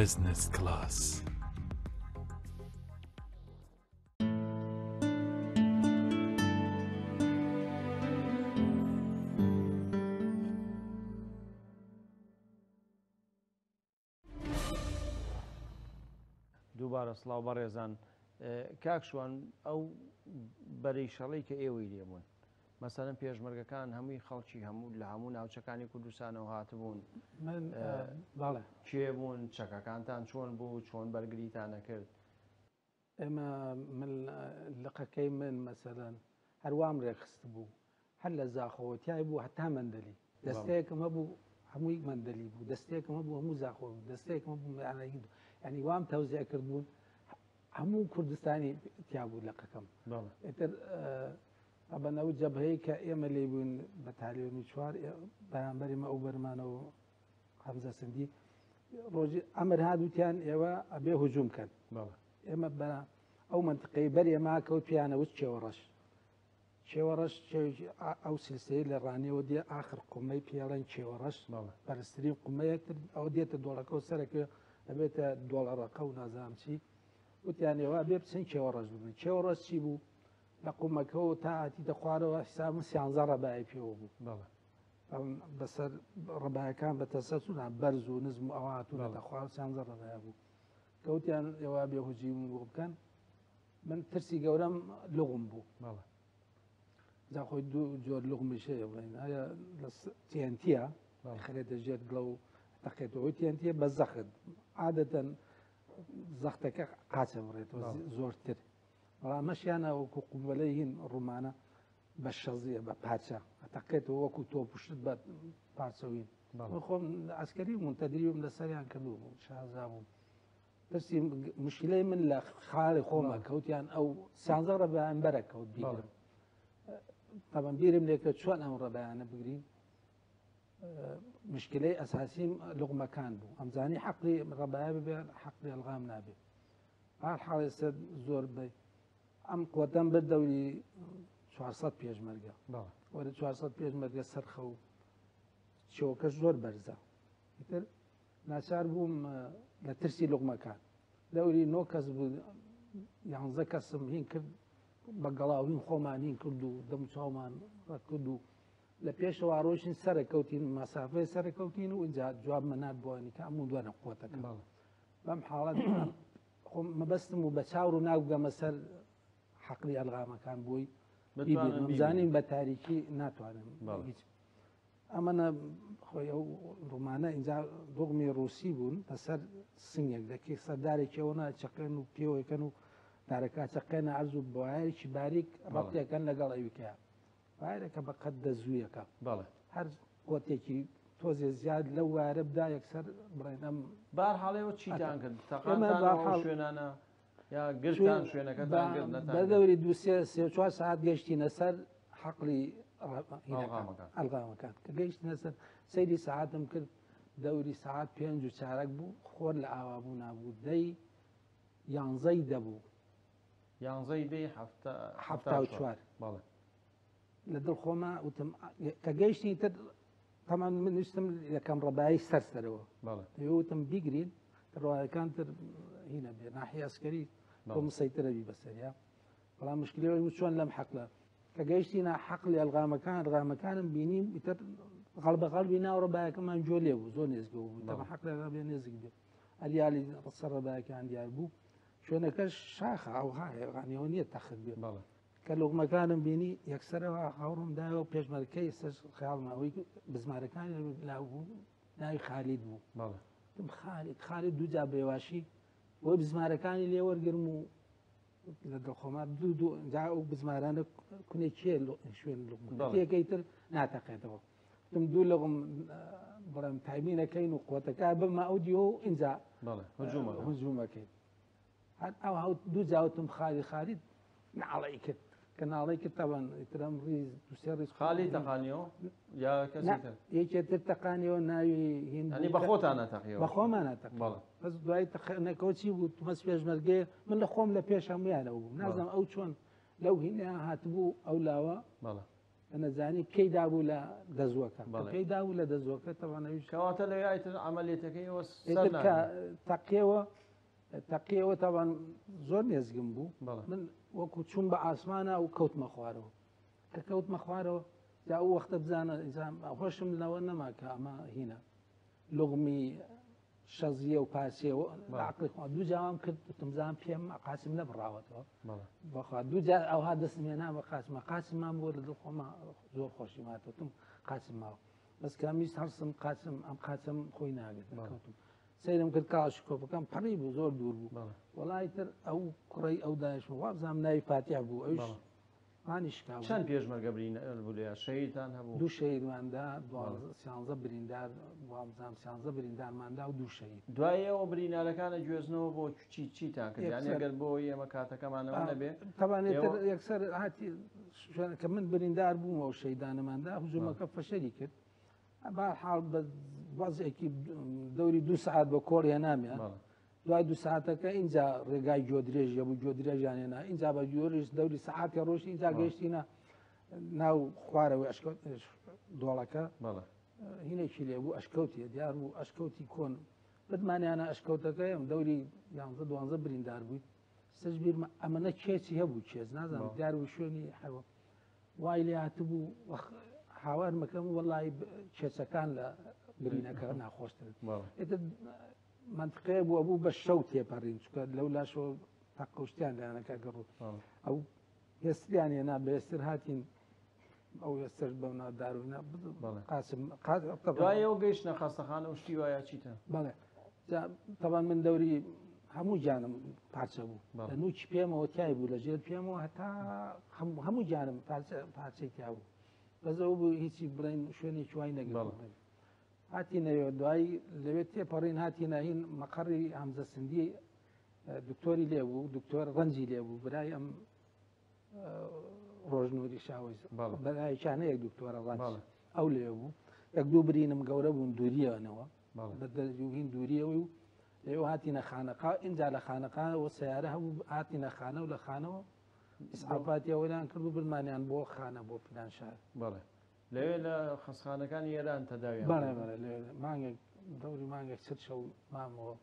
بزنس کلاس.
دووبارە سڵاو بەڕێزان کاک شوان ئەو بەرەی شەڵەی کە ئێوەی لێبوون مەسەلەن پێشمەرگەکان هەمووی خەڵکی هەموو لە هەموو ناوچەکانی کوردستانەوە هاتبوون
من بەڵێ
کێ بوون چەکەکانتان چۆن بوو چۆن بەرگریتان نەکرد
ئێمە من لقەکەی من مەسەلەن هەروام ڕێکخست بوو هەر لە زاخۆوە تای بوو هەتا مەندەلی دەستەیەکم هەبوو هەمووی مەندەلی بوو دەستێکم هەبوو هەموو زاخۆ بوو دەستێکم هەبوو ینی وام تەوزیع کردبوون هەموو کوردستانی تیا بوو لقەکەم ئیتر ئەبەن ئەو جەبهەی کە ئێمە لێی بووین بە تالیۆنی چوار بەرامبەر ئێمە ئەو بەرمانەوە حەمزە سندی ڕۆژی ئەمر هات وتیان ئێوە ئەبێ هجوم کەن ئێمە بە ئەو منطقەی بەر ئێمە کەوت پیانە وت چێوە ڕەش چێوە ڕەش ئەو سلسەیە لە ڕانیەوە دێ ئاخر قومەی پێڵێن چێوە ڕەش بەرزترین قومەیەتر ئەو دێتە دۆڵەکە و سەرەکە ئەبێتە دۆڵە ڕەقە و نازانم چی وتیان ئێوە بێ بچن چێوە ڕەش ببن چێوە ڕەش چی بوو لە قومەکەەوە تا هاتیتە خوارەوە حسابم سیانزە ڕەبای پێوە بوو بەسەر ڕەبایەکان بە تەسەسونا بەرز و نزم و ئەوە هاتوونەتە خوار سیانزە ڕەبایە بوو کەوتیان ئێوە بێ هجوم بۆ بکەن من ترسی گەورەم لغم بوو جا خۆی دوو جۆر لغمیش هەیە بڵێن ئایا لە تێنتیە خرێتە ژێر گڵە و تەقێتەوەی تێنتیە بە زەخت عادەتەن زەختەکە قاچە بڕێتەوە زۆرتر بەڵام ئەمەشیانە وەکو قوبەلەی هین ڕوومانە بە شەزیە بە پارچە ئەتەقێتەوە وەکو تۆ پشت بە پارچەوین خۆم ئەسکەری بوون تەدریبم لەسەریان کردو بوو شازا بووم پرسی مشکلەی من لە خاڵی خۆمە کەوتیان ئەو سانزە ڕەبیان بەرە کەوت بیگرم تەبەن بیرم لێکە چۆن ئەم ڕەبیانە بگرین مشکلەی ئەساسیم لغمەکان بوو ئەمزانی حەقلی ڕەبایە ببێ حەقلی ئەلغام نابێ هەر حاڵ ئێستا زۆر بە ئەم قوتەم برد دەوری 400 پێشمەرگە وەرە 400 پێشمەرگە سەرخە و چۆکەش زۆر بەرزە ئیتر ناچار بووم لە ترسی لوغمەکان دەوری نۆ کەس بوو یانزە کەسم هین کرد بە گەڵاوین خۆمان هین کرد و دەم چاومان ڕکرد و لە پێشەوە ڕۆشتین سەرەکەوتین مەسافەی سەرەکەوتین و اینجا جواب منات بۆانی کە ئەموو دووەرە قوتەکە بەم حاڵەت خۆم مەبەستم و بە چاور و ناوگەمە سەر حەقلی ئەلغامەکان بووی زانین بە تاریکی ناتوانم هیچ ئەمەە خۆی ئەو ڕومانە اینجا دوغمی ڕوسی بوون بەسەر سنگێک دەکەی سەردارێکیەوە ناچەقێن و پێوەکەن و دارەکە چەقێنە ئەرز و بۆیەکی باریک ڕەتێکەن لەگەڵ ئەویکە وایەرەکە بە قەد دەزوویەکە
بەڵێ
هەر قۆتێکی تۆزێ زیاد لەو وایەرە بدا یەکسەر بڵێن ئەم
بار حاڵێەوە چیتان کرد تەقاندان شوێنانە یا گرتان شوێنەکەتان گرت نەتان
بە دەوری دوو سێ سێ چوار سەعات گەشتینە سەر حەقلی ئەلغامەکان کە گەیشتینە سەر سەیری سەعاتم کرد دەوری سەعات پێنج و چارەک بوو خۆر لە ئاوا بوو نابوو دەی یانزەی دەبوو
یانزەی دەی
74
بەڵێ
لە دڵ خۆما وتم کە گەیشتین تر تەمان من ویستم یەکەم ڕەبایی سەر سەرەوە وتم بیگرین ڕوایەکان تر هینە بێ ناحی ئەسکەری تۆ مسەیترە بی بەسەریا. بەڵام مشکلەوەی بوو چۆن لەم حەقلە کە گەیشتینە حەقلی ئەلغامەکان، ئەلغامەکانم بینیم ئیتر غەڵبە غەڵبی ناو ڕەبایەکەمان گوێ لێ بوو، زۆر نێزگە بوو. تەمە حەقلی ئەلغام نێزیک بێ، ئەریالی سەر ڕەبایەکان دیار بوو. شوێنەکەش شاخە، ئەو هایە غانیەوە نییە تەخت بێ. کە لوغمەکانم بینی یەکسەرەوە هاوڕم دایەوە پێشمەرگەی سەر خەیاڵمە ئەوەی بزمارەکانی لاو بوو، ناوی خالید بوو. وتم خالید، خالید دوو جار بێواشی بۆی بزمارەکانی لێ وەرگرم و لە دڵخۆما دوو دوو جا ئەو بزمارانە کونێ کێ شوێن لوغمەکە تێکەی تر ناتەقێتەوە. وتم دوو لوغم بڵێم تایمینەکەین و قوتەکە بمە ئەو دیۆ و ئینجا هجوومەکەین. هەر ئەو هەوت دوو جاوتم خالی خالید ناڵەی کرد. کە ناڵەی کرد تەبەن ئیترم ڕیز دوو سێ ڕیز
خالی تەقانیەوە یا کەسی تر؟
یەکێ تر تەقانیەوە ناوی هین
یعنی بە خۆتانە تەقیەوە؟
بە خۆمانە تەقیەوە. بەس دوای تەقینەکەوە چی بوو؟ بەس پێشمەرگەیە من لە خۆم لە پێش هەمویانەوە بووم. نازانم ئەو چۆن لەو هینە هاتبوو ئەو لاوە. نەزانی پێی دابوو لە دەزوەکە. پێی دابوو لە دەزوەکە تەوان ئەویش
کەواتە لەوێ ئیتر عەمەلیەتەکەی ئێوە سەر
ئیتر کە
ناگرێت.
تەقیەوە تەوان زۆر نێزگم بوو. من وەکو چوون بە ئاسمانە و کەوتمە خوارەوە. کە کەوتمە خوارەوە جا ئەو وەختە بزانە هۆشم لەوە نەما کە ئەمە هینە لوغمی شەزیە و پاسیە و عقلی خوا دوو جاوام کرد، وتم زان پێم قاسم نەبڕاوەتەوە. بەخوا دوو جار ئەوها دەستم هێنا بە قاسمە، قاسممان بووە لە دڵ خۆما زۆر خۆشی ماتەوە. وتم قاسم ماوە. بەس کامیست هەڵسم قاسم ئەم قاسم خۆی ناگرت. کەوتم سەیرم کرد کاڵاشیکۆفەکەم پەڕی بوو، زۆر دوور بوو. وەڵای تر ئەو کوڕەی ئەو دایشم وابزانم ناوی فاتیح بوو، ئەویش ئانی شکا بوو.
چەند پێشمەرگە برین بوو لێیان؟ شەهیدتان هەبوو؟
دوو شەهیدماندا، سیانزە بریندار، وابزانم سیانزە بریندارماندا و دوو شەهید.
دوای ئەوە بریندارەکانە گوێزنەوە بۆ چیتان کرد؟ یعنی ئەگەر بۆ ئێمە کاتەکەمانەوە نەبێ؟
تەبان یەکسەر هاتی شوێن کە من بریندار بوومەوە شەهیدانەماندا، هجوومەکە فەشەلی کرد. بەهەرحاڵ بە وەزعێکی دەوری دوو سەعات بە کۆڵ هێنامیان. دوای دوو ساعتەکە اینجا ڕێگای گۆدرێژ هەبوو، گۆدرێژیان هێنا. اینجا بە گۆدرێژ دەوری سەعاتێ ڕۆیشت، اینجا گەیشتینە ناو خوارەوەی ئەشکەوت دۆڵەکە. هینێکی لێ بوو، ئەشکەوتێ دیار بوو، ئەشکەوتی کۆن. بتمانیانە ئەشکەوتەکەیم دەوری یانزە دوانزە بریندار بووی. سەج بیرمە ئەمەنە کێچی هەبوو، کێچ نازانم دیار بوو شوێنی حەوە. وای لێ هاتبوو، هاوار مەکەم وەڵای کێچەکان لە برینەکە ناخۆشترن. ئیتر منطقەیە بوو، ئەبوو بە شەو تێپەڕین، چونکە لەو لاشەوە تەقەوشتیان لایەنەکە گەڕوو. ئەو هێستریان هێنا، بە هێستر هاتین، ئەو هێستر بەو ناداروینە قاسم، قاسم،
دوای ئەو گەیشتنە خەستەخانە و شتی وایە چیتە؟
بەڵێ. جا تەبعەن من دەوری هەموو گیانم پارچە بوو. لە نووکی پێمەوە تای بوو، لە ژێر پێمەوە هەتا هەموو گیانم پارچەی تیا بوو. بەس ئەو بوو هیچی بڵێن شوێنێکی وای نەگرت. هاتینەوە دوای لەوێ تێپەڕین، هاتینە هین مەقەڕی هەمزە سندی، دکتۆری لێ بوو، دکتۆر ڕەنجی لێ بوو، برای ئەم ڕۆژنووری شاوەیس. برایکانەیەک دکتۆرە ڕەنج. ئەو لێ بوو. یەک دوو برینم گەورە بوون دووریەوەنەوە. بە دەرجوهین دووریەوەی و لەوێ هاتینە خانەقا، ئینجا لە خانەقاوە سیارە هەبوو، هاتینە خانە و لە خانەوە ئیسعافاتی ئەوەیان کرد و برمانیان بۆ خانە، بۆ پیرانشار.
لەوێ لە خەستخانەکانی ئێران تەداویان کرد.
بەڵێ، لەوێ مانگێک، دەوری مانگێک چل شەو مامەوە.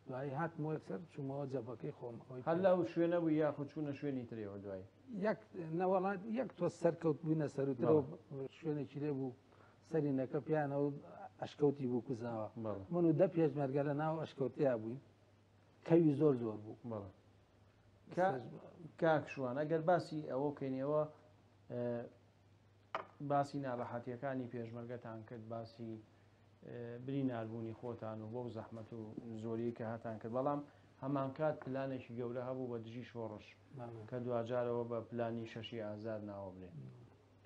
دوایی هاتمەوە یەکسەر چوومەوە جەبەکەی خۆم. ئەوەی
هەر لەو شوێنە بوو یاخود چوونە شوێنی ترێەوە دوایی؟
یەک نەوەڵا، یەک تۆ سەرکەوت بووینە سەروترەوە، شوێنێکی لێ بوو سەرینەکە پیانەوە ئەشکەوتی بوو کوزاوە. من و دە پێشمەرگە لە ناو ئەشکەوتیا بووین، کەوی زۆر زۆر بوو.
کاک شوان، ئەگەر باسی ئەوە بکەینەوە، باسی ناڕەحەتیەکانی پێشمەرگەتان کرد، باسی بریناربوونی خۆتان و بەو زەحمەت و زۆری کە هاتان کرد، بەڵام هەمانکات پلانێکی گەورە هەبوو بە دژی شۆڕش کە دواجارەوە بە پلانی شەشی ئازار ناوە برێ.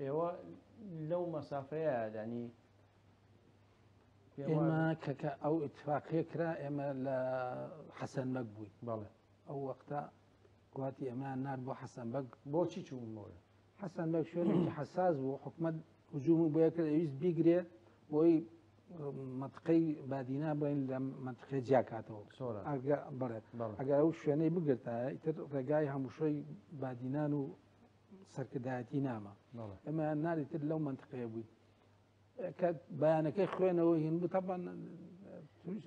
ئێوە لەو مەسافەیە ینی
ئێمە کە ئەو اتفاقیە کرا، ئێمە لە حەسەن بەگ بووین. ئەو وەختە قواتی ئێمەیان نارد بۆ حەسەن بەگ.
بۆچی چوون بۆ؟
حەسەن بەگ شوێنێکی حەساس بوو، حکومەت هجووم بۆ یەکرد، ئەویست بیگرێ بۆی منطقەی بادینا بڵێن لە منطقەی جیاکاتەوە. ئەگەر ئەو شوێنەی بگرتایە، ئیتر ڕێگای هەمووشۆی بادینان و سەرکردایەتی نامە. ئێمە ناردی تر لەو منطقەیە بووین. کە بەیانەکەی خوێنەوە هین بوو، تەبعەن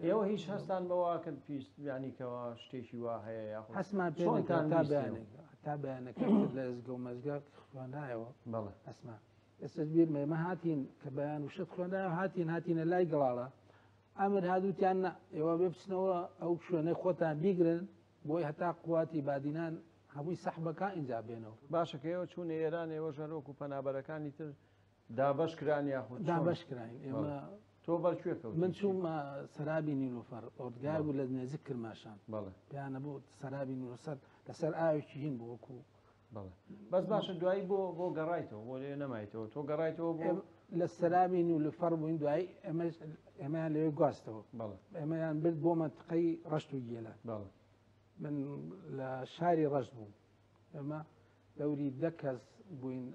ئێوە هیچ هەستان بەوە کرد پیست یانی کەوا شتێکی وا هەیە یاخود
هەستمان پێ
چۆنتان
تا
بیستیەوە؟
بەیانێک تا بەیانەکە لە ئێزگە و مەزگا خوێنرایەوە
بەڵێ
هەستمان ئێستاش بیرمە ئێمە هاتین کە بەیان و شت خوێنرایەوە هاتین هاتینە لای گەڵاڵە ئەمر هاتووتیان نا ئێوە بێ بچنەوە ئەو شوێنەی خۆتان بیگرن بۆی هەتا قواتی بادینان هەمووی سەحبەکە ئینجا بێنەوە.
باشە کە ئێوە چوونە ئێران ئێوەش هەر وەکو پەنابەرەکانی تر دابەش کران یاخود چۆن؟
دابەش کراین ئێمە.
بەڵێ. تۆ بەر کوێ کەوتی؟
من چوومە سەرابی نیلوفەر، ئۆردگار بوو لە نێزیک کرماشان.
بەڵێ.
پێیانە بوو سەرابی نیلوفەر لەسەر ئاوێکی هین بوو وەکو.
بەڵێ. بەس باشە دوایی بۆ بۆ گەڕایتەوە بۆ لێ نەمایتەوە تۆ گەڕایتەوە بۆ؟
لە سەرابی نیلوفەر بووین دوایی ئێمەش ئێمەیان لەوێ گواستەوە.
بەڵێ.
ئێمەیان برد بۆ مەنتقەی ڕەشت و گێلان.
بەڵێ.
من لە شاری ڕەشت بووم. ئێمە دەوری دە کەس بووین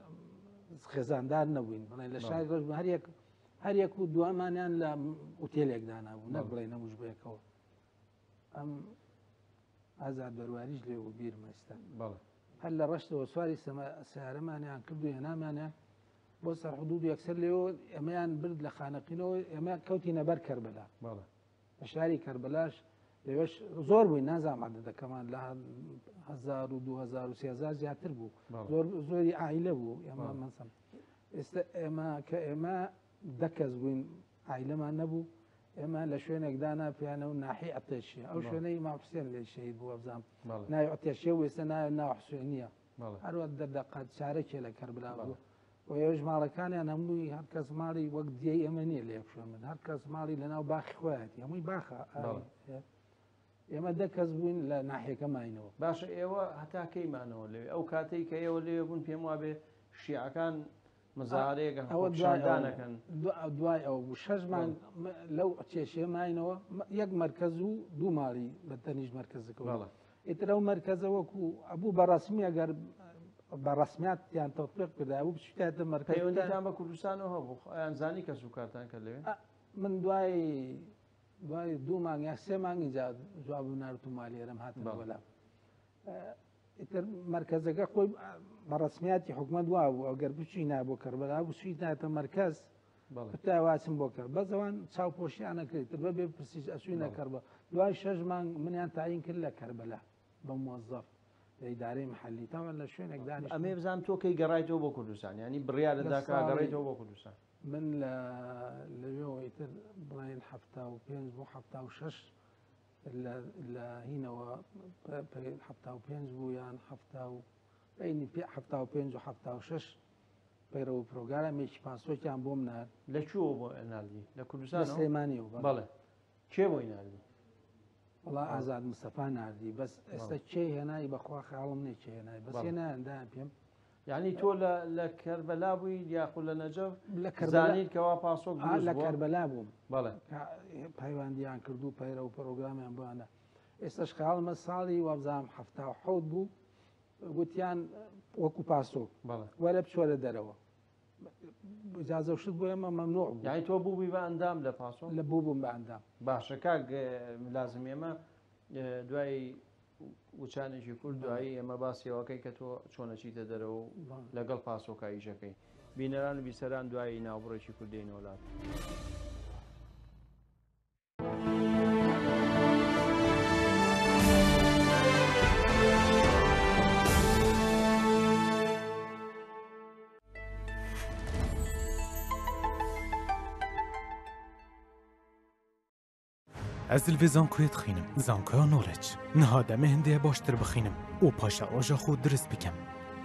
خێزاندار نەبووین بڵێن لە شاری ڕەشت بوو هەریەک هەر یەک و دوامانیان لە ئوتێلێک دانابوو نەک بڵێن هەمووش بەیەکەوە. ئەم ئازاد بەرواریش لێ بوو بیرمە ئێستا. هەر لە ڕەشتەوە سواری سیارەمانیان کرد و هێنامانیان بۆ سەر حدود یەکسەر لێەوە ئێمەیان برد لە خانەقینەوە ئێمە کەوتینە بەر کەربەلا. لە شاری کەربەلاش لەوێش زۆر بووین نازانم عەدەدەکەمان لە 1000 و 2000 و 3000 زیاتر بوو. زۆر زۆری عائلە بوو ئێمە مەسەن ئێستا ئێمە کە ئێمە دە کەس بووین عائلەمان نەبوو ئێمە لە شوێنێک دانا پیانە و ناحی عەتێشیە ئەو شوێنەی ئیمام حوسێن لێ شەهید بوو ئەبزانم ناوی عەتێشیە و ئێستا ناوی ناو حوسێنیە هەروە دەردەقات چارەکێ لە کەربلا بوو و ئێوەش ماڵەکانیان هەمووی هەر کەس ماڵی وەک دیەی ئێمە نییە لە یەک شوێن بن هەر کەس ماڵی لەناو باخی خۆیەتی هەمووی باخە ئێمە دە کەس بووین لە ناحیەکە ماینەوە.
باشە ئێوە هەتا کەی مانەوە لەوێ؟ ئەو کاتەی کە ئێوە لەوێ بوون پێم وابێ شیعەکان مزارەیەکە
ئەوە دوای ئەوە
خۆپیشاندانەکەن.
دوای ئەوە بوو شەش مانگ لەو کێشەیە ماینەوە یەک مەرکەز و دوو ماڵی بە تەنیشت مەرکەزەکەوە. ئیتر ئەو مەرکەزە وەکو ئەبوو بە ڕەسمی ئەگەر بە ڕەسمیاتیان تەطبیق کردایە بوو بچیتایەتە مەرکەز.
پەیوەندیتان بە کوردستانەوە هەبوو؟ ئەیان زانی کەس و کارتان کە لەوێ؟
من دوای دوای دوو مانگ یا سێ مانگ اینجا جواب نارد و مالێرم هاتن وەلا. ئیتر مەرکەزەکە خۆی بە ڕەسمیاتی حکومەت وا بوو ئەگەر بچووینا بۆ کەربەلا بچوویتاتە مەرکەز وتایە واچم بۆ کەر بەس ئەوان چاوپۆشیانە کرد تر بەبێ پرسیش ئەچووینە کەربە دوای شەش مانگ منیان تاین کرد لە کەربەلا بە مۆزەف لە ئیدارەی محەلی تاوان لە شوێنێک دانیشتم.
ئەمێ بزانم تۆ کەی گەڕایتەوە بۆ کوردستان یعنی بڕیارت
لە
دا کە
ساڵی
گەڕایتەوە بۆ کوردستان؟
من لە لەوێەوە ئیتر بڵێن 75 بۆ 76 لە هینەوە 75 بوو یان حەفتا و بەینی پێ 75 و 76 پەیڕەو و پرۆگرامێکی پاسۆکیان بۆم نارد.
لە کوێوە بۆ ناردی؟ لە کوردستانەوە؟
لە سلێمانیەوە، بەڵێ.
بەڵێ. کێ بۆی ناردی؟
وەڵا ئازاد مستەفا ناردی، بەس ئێستا کێ هێنای بەخوا خەیاڵم نییە کێ هێنای، بەس هێنایان دایان پێم.
یعنی تۆ لە کەربەلا بووی یاخود لە نەجەف؟
لە کەربەلا
زانیت کەوا پاسۆک دروست
لە
بووە؟
کەربەلا بووم.
بەڵێ.
کە پەیوەندیان کرد و پەیرە و پرۆگرامیان بۆیانە. ئێستاش خەیاڵمە ساڵی وابزانم 77 بوو، گوتیان وەکو پاسۆک وەرە بچۆرە دەرەوە. ئجازە شت بۆ ئێمە مەمنوع بوو.
یعنی تۆ بووبی بە ئەندام لە پاسۆک؟
لە بوو بووم بە ئەندام.
باشە کاک لازم ئێمە دوای وچانێکی کورد دوایی ئێمە باسیەوەکەی کە تۆ چۆنەچیتە دەرەوە و لەگەڵ پاسۆکا ئیشەکەی. بینەران و بیسەران دوایی ناوبڕێکی کوردینەوە لات.
Ez li vê zankoyê dixînim, zankoya Norwich. Niha demê hindê baştir bixînim û paşeroja xwe dirist bikim.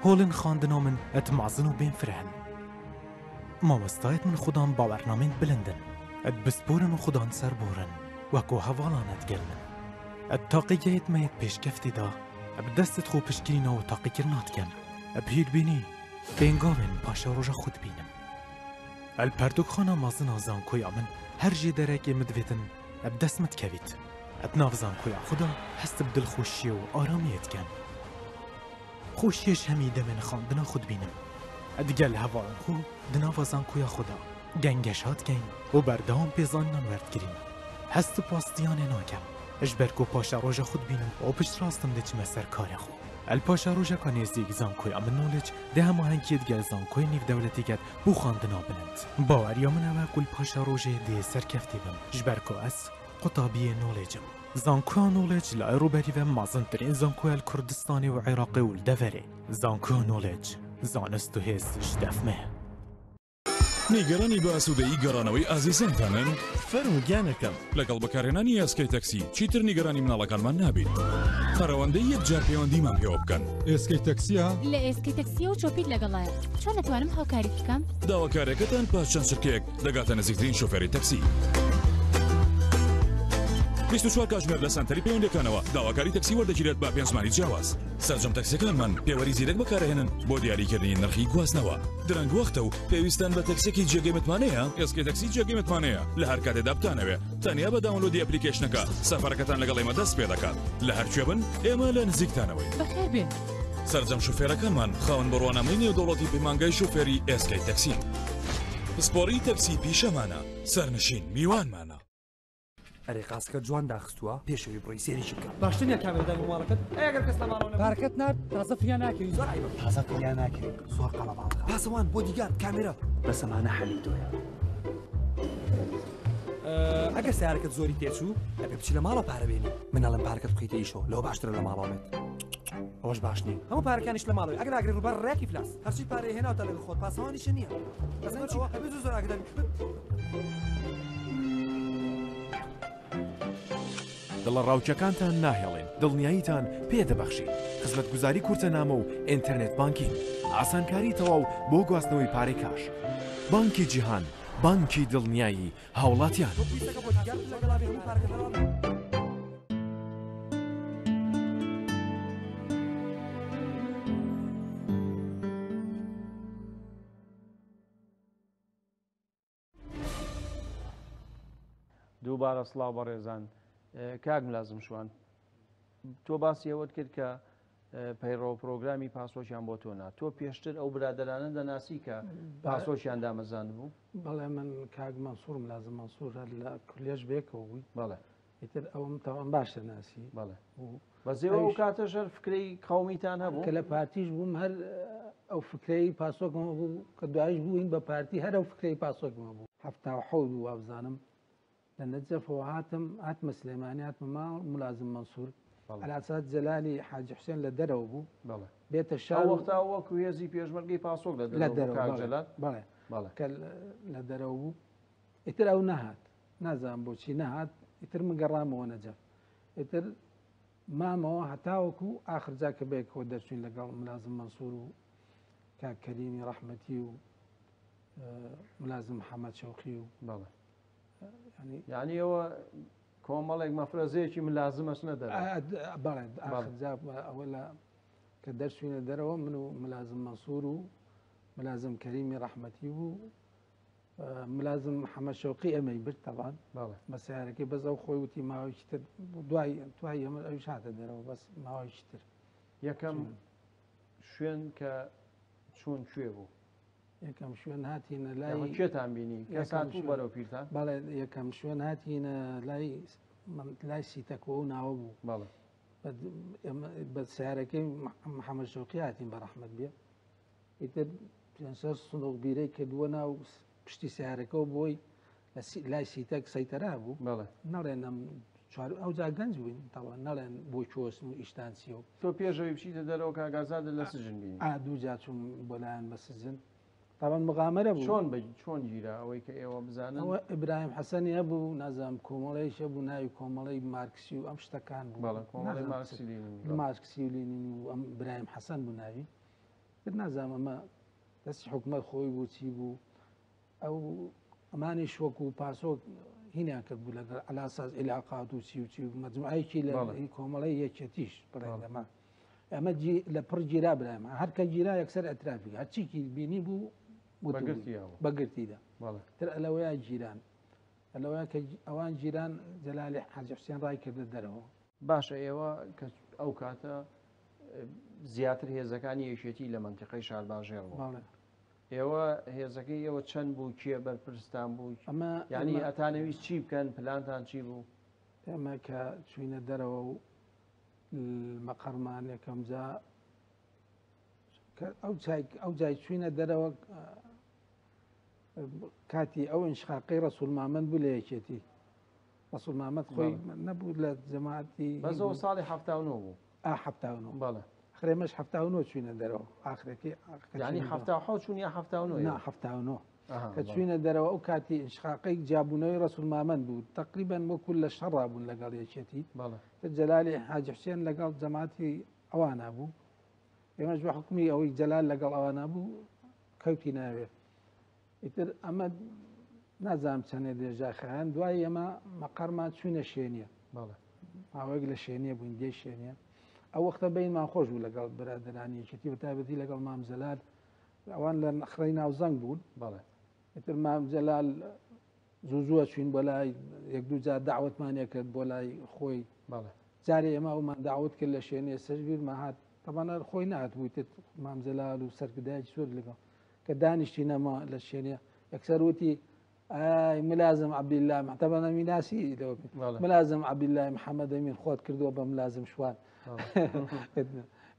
Holên xwendina min et mezin û bênfireh in. Mamostayên min xwedan bawernamên bilind in. Et bisporin û xwedan serborin, weko hevalan et gel min. Et taqîgehê me yê pêşkeftî da, bi destê xwe piştgirîna û taqîkirina dikim. Bi hîrbînî pêngavên paşeroja xwe dibînim. El perdokxana mezin a zankoya min her jê derekê min divêtin bi dest min dikevît. Bi nav zankoya xwe da hest bi dilxweşiyê û aramiyê dikim. Xweşiyê ji hemî demên xwendina xwe dibînim. Digel hevalên xwe di nava zankoya xwe da gengeşa dikin û berdewam pêzaninan werdigirîn. Hest bi pastiyanê nakim. Ji ber ku paşeroja xwe dibînim û piştrastim diçime ser karê xwe. El paşerojeka nêzîk zankoya min Norwich dê hemahengiyê digel zankoyê nîvdewletî ket bû xwendina bilind. Baweriya min ew e ku li paşerojê dê serkeftî bim. Ji ber ku ez قوتابیێ نۆڵێجم. زانکۆیا نۆڵێج لە ئەیڕوبەری ڤە مەزنترین زانکۆیا ل کوردستانێ و عێراقێ و ل دەڤەرێ. زانکۆیا نۆڵێج، زانست و هێز ژ دەف مە.
نیگەرانی بە ئاسوودەیی گەڕانەوەی ئازیزانتانن؟
فەرموو گیانەکەم.
لەگەڵ بەکارهێنانی ئێسکەی تەکسی چیتر نیگەرانی مناڵەکانمان نابین. قەرەوەندەی یەک جار پەیوەندیمان پێوە بکەن.
ئێسکەی تەکسیە؟
لە ئێسکەی تەکسیە و چۆپیت لەگەڵایە. چۆن ئەتوانم هاوکاریت بکەم؟
داواکاریەکەتان پاش چەند چرکەیەک دەگاتە نزیکترین شۆفێری تەکسی. 24 کاتژمێر لە سەنتەری پەیوەندیەکانەوە داواکاری تەکسی وەردەگیرێت بە پێنج زمانی جیاواز. سەرجەم تەکسیەکانمان پێوەری زیرەک بەکارئەهێنن بۆ دیاریکردنی نرخی گواستنەوە. درەنگ وەختە و پێویستان بە تەکسیەکی جێگەی متمانەیە؟ ئێسکەی تەکسی جێگەی متمانەیە لە هەر کاتێدا بتانەوێ تەنیا بە download ی application ەکە سەفەرەکەتان لەگەڵ ئێمە دەست پێدەکات. لە هەر کوێ بن ئێمە لە نزیکتانەوەین.
بەخێر بێن.
سەرجەم شوفێرەکانمان خاوەن بڕوانامەی نێودەوڵەتی پەیمانگای شوفێری ئێسکەی تەکسین. پسپۆڕی تەکسی پیشەمانە، سەرنشین میوانمانە.
ئەرێ قاسەکەت جوان داخستووە پێش ئەوەی بڕۆی سەیرێکی بکە.
باشتر نیە کامێرە دانی بۆ ماڵەکەت ئەی ئەگەر کەس لە ماڵەوە نەبوو.
پارەکەت نارد تازە فریا ناکەوی زۆر عەیبە.
تازە فریا ناکەوی زۆر قەڵەباڵغە.
پاسەوان بۆدیگارد کامێرە.
بەس ئەمانە حەلی تۆیە.
ئەگەر سەیارەکەت زۆری تێچوو ئەبێ بچی لە ماڵەوە پارە بێنی. من ئەڵێم پارەکەت بخەیتە ئیشەوە لەوە باشترە لە ماڵەوە بێت. ئەوەش باش نییە. هەموو پارەکانیش لە ماڵەوەی ئەگەر ئاگری ڕووبار ڕێک ئیفلاس. هەرچی پارەی هێناوتە لەگەڵ خۆت پاسەوانیشە نییە. ئەزانی چی ئەبێ زۆر زۆر ئاگادار بی.
دڵەڕاوکێکانتان ناهێڵین، دڵنیاییتان پێ دەبەخشین. خزمەتگوزاری کورتەنامە و internet banking. ئاسانکاری تەواو بۆ گواستنەوەی پارەی کاش. بانکی جیهان، بانکی دڵنیایی هاوڵاتیان.
دووبارە سڵاو بەڕێزان کاک ملازم شوان تۆ باسی ئەوەت کرد کە پەیڕەو پرۆگرامی پاسۆکیان بۆ تۆ نا تۆ پێشتر ئەو برادەرانە دەناسی کە پاسۆکیان دامەزاند بوو
بەڵێ من کاک مەنسوورم لازم مەنسوور هەر لە کولێژ بێکەوە بووی
بەڵێ
ئیتر ئەوم تەوان باش دەناسی
بەڵێ بەزێ ئەو کاتەش هەر فکرەی قەومیتان هەبوو
کە لە پارتیش بووم هەر ئەو فکرەی پاسۆکم هەبوو کە دوایش بووین بە پارتی هەر ئەو فکرەی پاسۆکم هەبوو 77 بوو وابزانم لە نەجەفەوە هاتم هاتمە سلێمانی هاتمە ماڵ ملازم مەنسوور عەلاساس جەلالی حاجی حوسێن لە دەرەوە بوو بێتە شار
وەختا وەکو هێزی پێشمەرگەی پاسۆک
لە دەرەوە بەڵێ بەڵێ کە لە دەرەوە بوو ئیتر ئەو نەهات نازانم بۆچی نەهات ئیتر من گەڕامەوە نەجەف ئیتر مامەوە هەتاوەکو ئاخر جا کە بەیەکەوە دەرچوین لەگەڵ ملازم مەنسوور و کاک کەریمی ڕەحمەتی و ملازم محەممەد شەوقی و
بەڵێ یعنی ئەوە کۆمەڵێک مەفرەزەیەکی ملازمەش نەدەر
بەڵێ ئاخر جا ئەوە لە کە دەرچوینە دەرەوە من و ملازم مەنسوور و ملازم کەریمی ڕەحمەتی بوو ملازم محەممەد شەوقی ئەمەی برد تەبان بە سیارەکەی بەس ئەو خۆی وتی ماوەیەکی تر دوای دوای ئەمە ئەویش هاتە دەرەوە بەس ماوەیەکی تر
یەکەم شوێن کە چوون کوێ بوو
یەکەم شوێن هاتینە لای
کێتان بینی کەسان بوو بەرەو پیرتان
بەڵێ یەکەم شوێن هاتینە لای لای سیتەکۆ و ناوە بوو
بەڵێ
بە سیارەکەی محەممەد شەوقی هاتین بە ڕەحمەت بێ ئیتر پێنج سندوق بیرەی کردووە ناو پشتی سیارەکەەوە بۆی لای سیتەک سەیتەرا بوو نەڵێن ئەم چوار ئەو جا گەنج بووین تاوان نەڵێن بۆ کۆسن و ئیشتان چیە و
تۆ پێشەوەی بچیتە دەرەوە کاک ئازاد لە سجن بینی
ئا دوو جا چووم بۆ لایەن بە سجن تاوان مغامرە بوو
چۆن بە چۆن گیرا ئەوەی کە ئێوە بزانن
ئەوە ئیبراهیم حەسەنی هەبوو نازانم کۆمەڵەیەک هەبوو ناوی کۆمەڵەی مارکسی و ئەم شتەکان بوو
بەڵێ کۆمەڵەی مارکسی لینینی
مارکسی و لینینی و ئەم ئیبراهیم حەسەن بوو ناوی تر نازانم ئەمە دەستی حکومەت خۆی بوو چی بوو ئەو ئەمانیش وەکو پاسۆک هینیان کرد بوو لەگەڵ عەلاساس عیلاقات و چی و چی و مەجموعەیەکی لە کۆمەڵەی یەکێتیش بڵێن لەمە ئەمە لە پڕ گیرا برایم هەر کە گیرا یەکسەر ئەترافی هەرچیکی بینی بوو بەگرتیدا تر ئەلەوەیە گیران ئەلەوەیە کە ئەوان گیران جەلالی حاجی حوسێن ڕای کردە دەرەوە
باشە ئێوە کە ئەو کاتە زیاتر هێزەکانی یەکێتی لە مەنتیقەی شارباژێڕ بوو ئێوە هێزەکەی ئێوە چەند بوو کێ بەرپرستان بوو
ئەمە
یعنی ئەتانەویست چی بکەن پلانتان چی بوو؟
ئێمە کە چوینە دەرەوە و مەقەرمان یەکەم جا ئەو ئەو جای چوینە دەرەوە کاتی ئەو ئینشقاقی ڕەسوول مامەند بوو لە یەکێتی. ڕەسوڵ مامەد خۆی نەبوو لە جەماعەتی
بەس ئەو ساڵی 79 بوو.
ئا 79. بەڵێ. ئاخر ئێمەش 79 چووینە دەرەوە. ئاخرەکەی
کە یعنی چووینە دەرەوە. 77 چوون یا 79
نا 79. ئەها، کە بەڵێ. چووینە دەرەوە ئەو کاتی ئینشقاقەی جیابوونەوەی ڕەسوڵ مامەند بوو تەقریبەن وەکو لە شەڕا بوون لەگەڵ یەکێتی.
بەڵێ.
تر جەلالی حاجی حوسێن لەگەڵ جەماعەتی ئەوانە بوو. ئێمەش بە حوکمی ئەوەی جەلال لەگەڵ ئەوانە بوو کەوتی ناوێ. ئیتر ئەمە نازانم چەندێ درێژا خایان دوای ئێمە مەقەرمان چوینە شێنیە ماوەیەک لە شێنیە بووین دێ شێنیە ئەو وەختە بینمان خۆش بوو لەگەڵ برادرانی یەکێتی بە تایبەتی لەگەڵ مام جەلال ئەوان لە نەخڕەی ناوزەنگ بوون
بەڵێ
ئیتر مام جەلال زوو زووە چوین بۆ لای یەک دوو جار داوەتمان کرد بۆ لای خۆی
بەڵێ
جارێ ئێمە ئەومان داوت کرد لە شوێنێ سەر بیرمە هات تەبان هەر خۆی نهات بووی تر مام جەلال و سەرکردایەکی زۆر لەگەڵ کە دانیشتی نەما لە شوێنێ یەکسەر وتی ئای ملازم عەبدیللا تەبان ئەمی ناسی لەوە پێ.
بەڵێ.
ملازم عەبدیللا محەممەد ئەمین خۆت کردووە بە ملازم شوان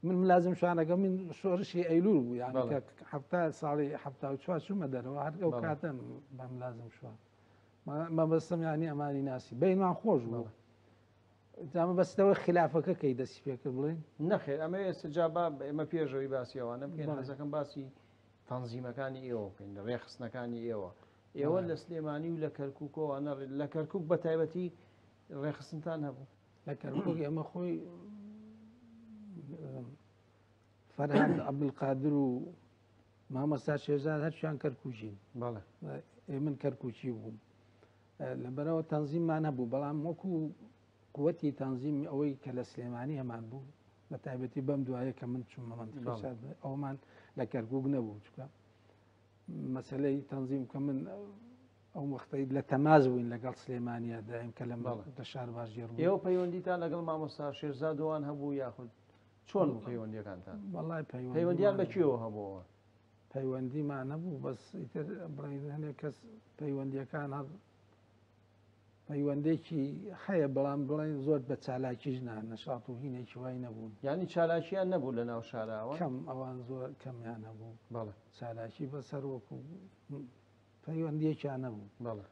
من ملازم شوانەکە من شۆڕشی ئەیلول بوو یعنی
بەڵێ.
کە حەفتا ساڵی 74 چوومە دەرەوە هەر ئەو
بەڵێ.
کاتەم بە ملازم شوان مەبەستم یعنی ئەمانی ناسی بینمان خۆش بوو
بەڵێ.
جا مەبەستەوە خلافەکە کەی دەستی پێکرد بڵێن؟
نەخێر ئەمە ئێستا جا با ئێمە پێشەوەی باسی ئەوانە بکەین
بەڵێ.
حەزەکەم باسی تەنزیمەکانی ئێوە بکەین ڕێخستنەکانی ئێوە ئێوە
بەڵێ.
لە سلێمانی و لە کەرکووکەوە لە کەرکووک بە تایبەتی ڕێخستنتان هەبوو؟
لە کەرکووک ئێمە خۆی فەرهاد عەبدولقادر و مامۆستا شێرزاد هەرچیان کەرکووکین.
بەڵێ.
ئێ من کەرکووکی بووم. لەبەرەوە تەنزیممان هەبوو بەڵام وەکو قوتی تەنزیم ئەوەی کە لە سلێمانی هەمان بوو بە تایبەتی بەم دوایە کە من چوومە مەنتیقەی
بەڵێ.
شار ئەومان لە کەرکووک نەبوو چونکە مەسەلەی تەنزیم کە من ئەو وەختەی لە تەماز بووین لەگەڵ سلێمانیا دایم کە لە
بەڵێ.
لە شار باژێڕ بوو.
ئێوە پەیوەندیتان لەگەڵ مامۆستا شێرزادوان هەبوو یاخود چۆن بوو پەیوەندیەکانتان؟
وەڵای پەیوەندیمان
پەیوەندیان بە
هەبوو.
کێوە هەبووەوە؟
پەیوەندیمان هەبوو بەس ئیتر بڵێن هەنێک کەس پەیوەندیەکان هەر پەیوەندێکی هەیە بەڵام بڵێن زۆر بە چالاکیش نا نەشاط و هینێکی وای نەبوون.
یعنی چالاکیان نەبوو لە ناو شاراوە؟
کەم ئەوان زۆر کەمیان هەبوو.
بەڵێ.
چالاکی بەسەر وەکو پەیوەندیەکیان نەبوو.
بەڵێ.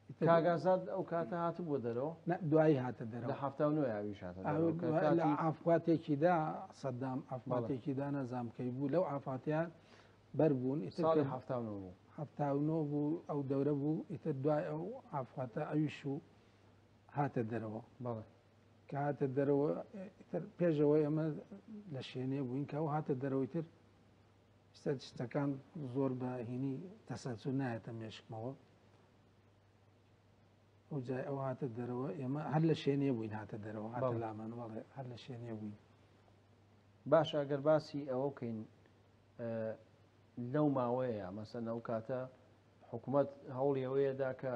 ئیتر
کاک ئازاد ئەو کاتە هاتبووە دەرەوە؟
نا، دوایی هاتە دەرەوە.
لە 79 ئاویش هاتە
ئەو
دەرەوە. کە
دوای لە
کاتی
ئافاتێکیدا سەدام
بەڵێ.
ئافاتێکیدا نەزام کەی بوو لەو ئافاتیان بەر بوون. ئیتر
ساڵی
کە
79 بوو.
79 بوو ئەو دەورە بوو ئیتر دوای ئەو ئافاتە ئەویش و هاتە دەرەوە.
بەڵێ.
کە هاتە دەرەوە ئیتر پێشەوە ئێمە لە شوێنێ بووین کە ئەو هاتە دەرەوەی تر ئێستا شتەکان زۆر بە هینی تەسەلسول نایەتە مێشکمەوە. ئەو جای ئەو هاتە دەرەوە ئێمە هەر لە شوێنێ بووین هاتە دەرەوە هاتە
بەڵێ.
لامان بەڵێ هەر لە شوێنێ بووین.
باشە ئەگەر باسی ئەوە بکەین لەو ماوەیە مەسەن ئەو کاتە حکوومەت هەوڵی ئەوەیەدا کە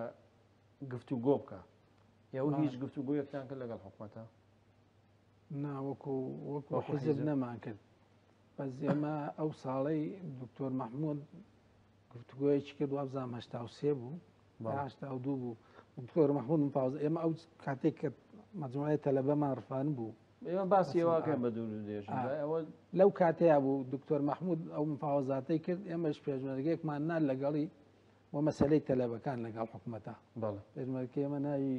گفتوگۆ بکە ئێوە
بەڵێ.
هیچ گفتوگۆیەکتان کرد لەگەڵ حکوومەتە؟
نا، وەکو
وەکو
حیزب
حیزب.
نەمان کرد. بەس ئێمە ئەو ساڵەی دکتۆر مەحموود گفتوگۆیەکی کرد وابزانم 83 بوو،
بەڵێ.
82 بوو. دکتۆر مەحموود مفاوەز ئێمە ئەو کاتێک کە مەجموعەی تەلەبەمان ڕفان بوو.
ئێمە باسی
بەسم
ئەوەکەین بە دوور و درێژی. ئەوە
لەو کاتەیە بوو دکتۆر مەحموود ئەو مفاوەزاتەی کرد، ئێمەش پێشمەرگەیەکمان نارد لەگەڵی بۆ مەسەلەی تەلەبەکان لەگەڵ حکوومەتە.
بەڵێ.
پێشمەرگەی ئێمە ناوی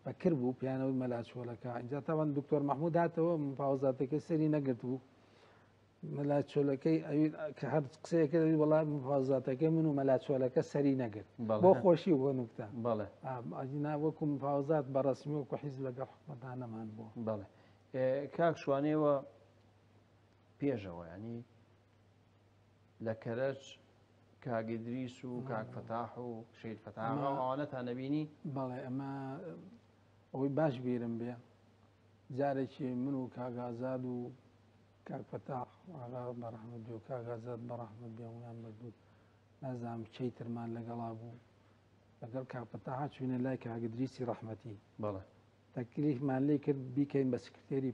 بەکر بوو، پیانەوەی مەلاچۆلەکە. اینجا تاوان دکتۆر مەحموود هاتەوە مفاوەزاتەکەی سەری نەگرت بوو. مەلاچۆلەکەی ئەوی کە هەر قسەیە کرد، ئەوی وەڵا مفاوەزاتەکەی من و مەلاچۆلەکە سەری نەگرت.
بەڵێ.
بۆ خۆشی بۆ نوکتە.
بەڵێ.
ئەجینا وەکو مفاوەزات بە ڕەسمی وەکو حیزب لەگەڵ حکوومەتدا نەمان بووە.
بەڵێ. کاک شوانەوە پێشەوە، ینی لە کەرەج کاک ئیدریس و کاک فەتاح و شەهید فەتاح ئەوانەتان نەبینی؟
بەڵێ، ئەمە ئەوەی باش بیرم بێ جارێکی من و کاک ئازاد و کاک فەتاح ئاغا بەڕەحمەت بێ و کاک ئازاد بەڕەحمەت بێ هەموویان مردوون، نازانم کەی ترمان لەگەڵا بوو. لەگەڵ کاک فەتاح چووینە لای کاک ئیدریسی ڕەحمەتی.
بەڵێ.
تەکلیفمان لێ کرد بیکەین بە سکرتێری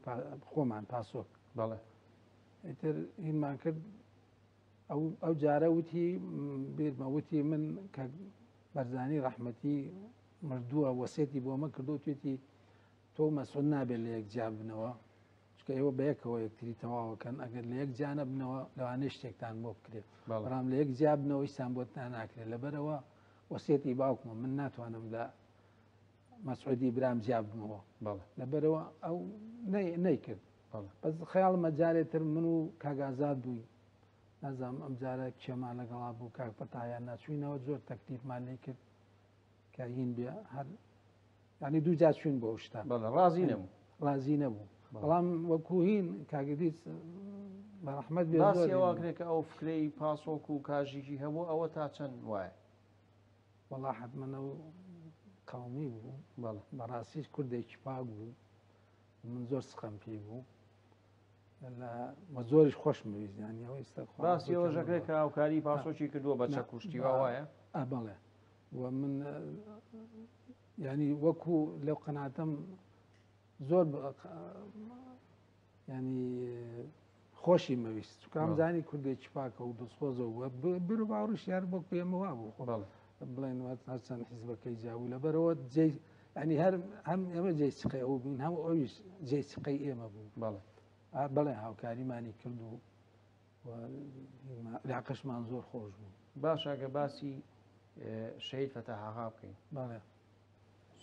خۆمان پاسۆک.
بەڵێ.
ئیتر هینمان کرد. ئەو جارە وتی، بیرمە وتی من کە بەرزانی ڕەحمەتی مردووە وەسێتی بۆ من کردو توێتی تۆ مەسعود نابێت لە یەک جیا بنەوە، چونکە ئێوە بەیەکەوە یەکتری تەواوەکەن، ئەگەر لە یەک جیا نەبنەوە لەوانەیە شتێکتان بۆ بکرێت،
بەڵێ.
بەڵام لە یەک جیا بنەوە هیچتان بۆتان ناکرێت. لەبەرەوە وەسێتی باوکمە، من ناتوانم لە مەسعودی برام جیا بمەوە لەبەرەوە ئەو نەیکرد بەس خەیاڵمە جارێ تر من و کاک ئازاد بووین نازانم ئەم جارە کێمان لەگەڵا بوو کاک فەتایان ناچوینەوە زۆر تەکلیفمان لێ کرد کە هین بێ هەر ینی دوو جار چوین بۆ شتە
ڕازی نەبوو
ڕازی نەبوو بەڵام وەکو هین کاگدیس بەڕەحمەت بێ
باسی ئەوە کرێ کە ئەو فکرەی پاسۆک و کاژیکی هەبوو ئەوە تا چەند وایە؟
وەڵا حەتمەن ئەو قەومی بوو بەڕاستیش کوردێکی پاک بوو من زۆر سقەم پێی بوو لە زۆریش خۆشم ویست یانی ئەوە ئێستا
باسی ئەوە ژەکرێت کە هاوکاری پاسۆکی کردووە بە چەک کوشتی وا وایە
بەڵێ و من ینی وەکو لەو قەناتەم زۆر ینی خۆشی مەویست چکام زانی کوردێکی پاکە و دڵسۆزە و بیر و باوەڕیش یار بۆ پێمە وا بوو خۆ بڵێن هەرچەند حیزبەکەی جیابوو لەبەرەوە جێ ینی هەر هەم ئێمە جێی سقەی ئەو بووین هەم ئەویش جێی سقەی ئێمە بوو بەڵێ بەڵێ هاوکاریمانی کرد و علاقەشمان زۆر خۆش بوو.
باشە گەر باسی شەهید فەتاح ئاغا بکەین.
بەڵێ.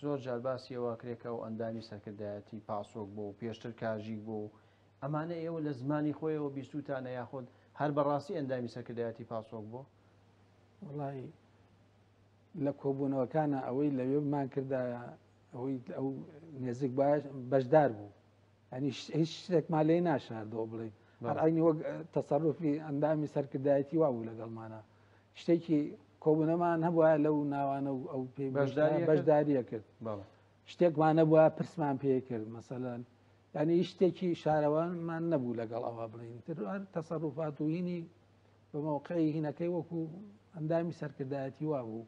زۆر جار باسی ئەوە ئەکرێ کە ئەو ئەندامی سەرکردایەتی پاسۆک بوو و پێشتر کاژیک بوو و ئەمانە ئێوە لە زمانی خۆیەوە بیستووتانە یاخود هەر بەڕاستی ئەندامی سەرکردایەتی پاسۆک بوو؟
وەڵی لە کۆبوونەوەکانە ئەوەی لەوێ بمان کردایە ئەوەی ئەو نێزیک باش بەشدار بوو ینی هیچ شتێکمان لێ ناشاردەوە بڵێ هەر عینی وەک تەسەروفی ئەندامی سەرکردایەتی وا بوو لەگەڵمانە شتێکی کۆبوونەمان هەبووە لەو ناوانە و ئەو پێی بەشداریە کرد شتێکمان نەبووە پرسمان پێ کرد مەسەلەن ینی شتێکی شارەوانمان نەبوو لەگەڵ ئەوە بڵین تر هەر تەسەروفات و هینی بە مەوقعی هینەکەی وەکو ئەندامی سەرکردایەتی وا بوو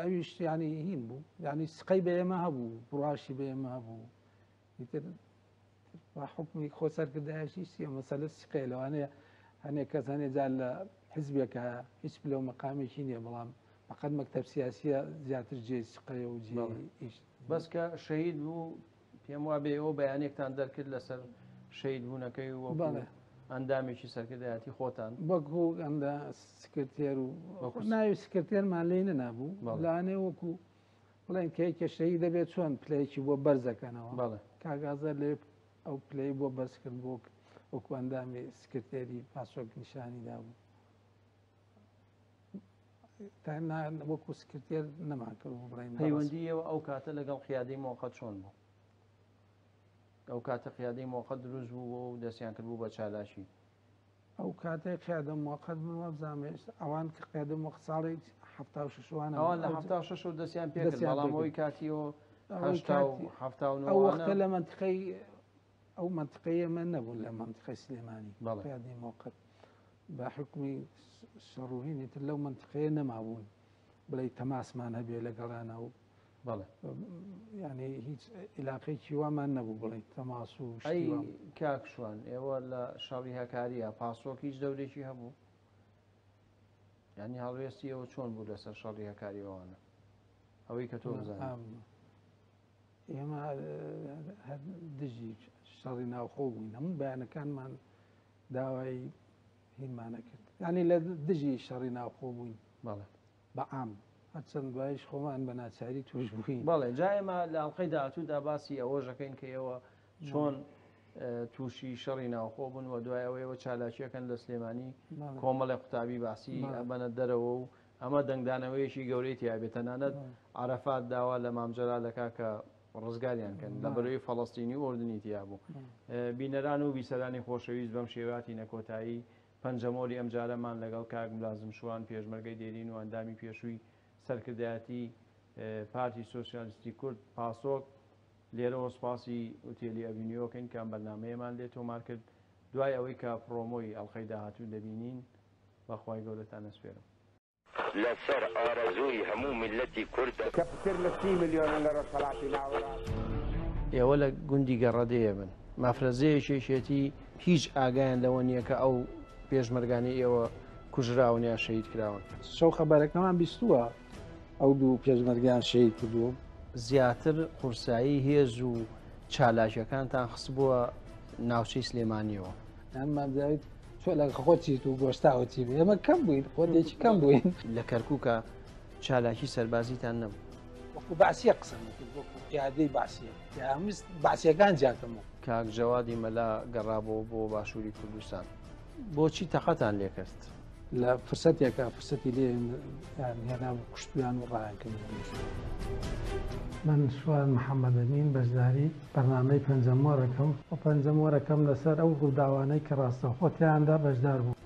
ئەویش ینی هین بوو ینی سقەی بە ئێمە هەبوو بڕاشی بە ئێمە هەبوو ئیتر حکومی خۆ سەرکردایەتی چیە مەسەلە سقەیە لەوانەیە هەنێک کەس هەنێ جار لە حزبێکە هیچ پلە و مەقامێکی نییە بەڵام بەقەد مەکتەب سیاسیە زیاتر جێ سقەیە و جێ ئیش
بەس کە شەهید بوو پێم وا بێ ئێوە بەیانێکتان دەرکرد لەسەر شەهید بوونەکەی و
بەڵێ
ئەندامێکی سەرکردایەتی خۆتان
وەکو ئەندا سکرتێر و ناوی سکرتێرمان لێ نەنابوو لەوانەیە وەکو بڵێن کە یەکێ شەهید دەبێت چۆن پلەیەکی بۆ بەرزەکەنەوە کاک ئازەر لێ ئەو پلەی بۆ بەرز کرد بۆ وەکو ئەندامی سکرتێری پاسۆک نیشانی دابوو وەکو سکرتێر نەمان کرد بڵێن
پەیوەندیەوە ئەو کاتە لەگەڵ قیادەی مۆقەت چۆن بوو ئەو کاتە قیادەی مۆقەت دروست بوو و دەستیان کرد بوو بە چالاکی
ئەو کاتەی قیادە موقت من وابزانم ئێستا ئەوان کە قیادە موقت ساڵی 76 وانە
ئەوان لە 76 ەوە دەستیان پێ کرد بەڵام ئەوەی کاتیەوە هەشتا و حەفتا و
ئەو وەختە لە مەنتیقەی ئەو مەنتیقەی ئێمە نەبوون لە مەنتیقەی سلێمانی قیادەی موقت بە حکومی شەڕوهینی تر لەو مەنتیقەیە نەمابوون بڵێ تەماسمان هەبێ لەگەڵیانە و
بەڵێ
یعنی هیچ عیلاقەیەکی وامان نەبوو بڵێ تەماس و
ئەی کاک شوان ئێوە لە شەڕی هەکاریە پاسۆک هیچ دەورێکی هەبوو یعنی هەڵوێستی ئێوە چۆن بوو لەسەر شەڕی هەکاری ئەوانە ئەوەی کە تۆ بزانانی
ئێمە هەر دژی شەڕی ناوخۆ بووین هەموو بەیانەکانمان داوای هینمانە کرد یعنی لە دژی شەڕی ناوخۆ بووین
بەڵێ
بە عام هەرچەند دوایش خۆمان بە ناچاری توش بووین.
بەڵێ جا ئێمە لە ئەڵقەی داهاتوودا باسی ئەوەش ئەکەین کە ئێوە چۆن تووشی شەڕی ناوخۆ بوون و دوای ئەوە ئێوە چالاکیەکەن لە سلێمانی کۆمەڵی قوتابی باسی ئەبەنە دەرەوە و ئەمە دەنگدانەوەیەکی گەورەی تیابێت تەنانەت عرفات داوا لە مامجەرا دەکا کە ڕزگاریان کەن لە بەرەوەی فەڵەستینی و ئۆردنی تیا بوو. بینەران و بیسەرانی خۆشەویست بەم شێوەیە نەکۆتایی پەنجەمۆری ئەمجارەمان لەگەڵ کاک ملازم شوان پێشمەرگەی دێرین و ئەندامی پێشووی سەرکردایەتی پارتی سۆسیالیستی کورد، پاسۆک، لێرەوە سوپاسی ئوتێلی ئەڤینیۆ کەین کە ئەم بەرنامەیەمان لێ تۆمار کرد. دوای ئەوەی کە پڕۆمۆی ئەڵقەی داهاتوو دەبینین بە خوای گەورەتان ئەسپێرم.
لەسەر ئارەزووی هەموو میللەتی کوردە.
کە پتر لە 30 ملیۆنن لە ڕۆژهەڵاتی ناوەڕاست.
ئێوە لە گوندی گەڕەدێیە بن. مەفرەزەیەکی یەکێتی هیچ ئاگایان لەوە نییە کە ئەو پێشمەرگانەی ئێوە کوژراون یان شەهید کراون.
شەو خەبەرەکەمان بیستووە ئەو دوو پێشمەرگەیان شەهید کردووە.
زیاتر قورسایی هێز و چالاکیەکانتان خستبووە ناوچەی سلێمانیەوە.
یان مام جاوید تۆ لە خۆت چیت و گۆشتاوە چی بێ ئێمە کەم بووین خۆتێکی کەم بووین.
لە کەرکووکا چالاکی سەربازیتان نەبوو؟
وەکو بەعسیە قسەم دەکرد، وەکو قیادەی بەعسیە، یان ویست بەعسیەکان جیاکەمەوە.
کاک جەوادی مەلا گەڕابەوە بۆ باشووری کوردستان، بۆچی تەقەتان لێکرد؟
لە فرسەتێکا فرسەتی لێ هێنابوو کوشتویان و ڕایان کردبوو. من شوان محەمەد ئەمین بەشداری بەرنامەی پەنجەمۆرەکەم و پەنجەمۆرەکەم لەسەر ئەو ڕووداوانەی کە ڕاستەوخۆ تیایاندا بەشدار بووم.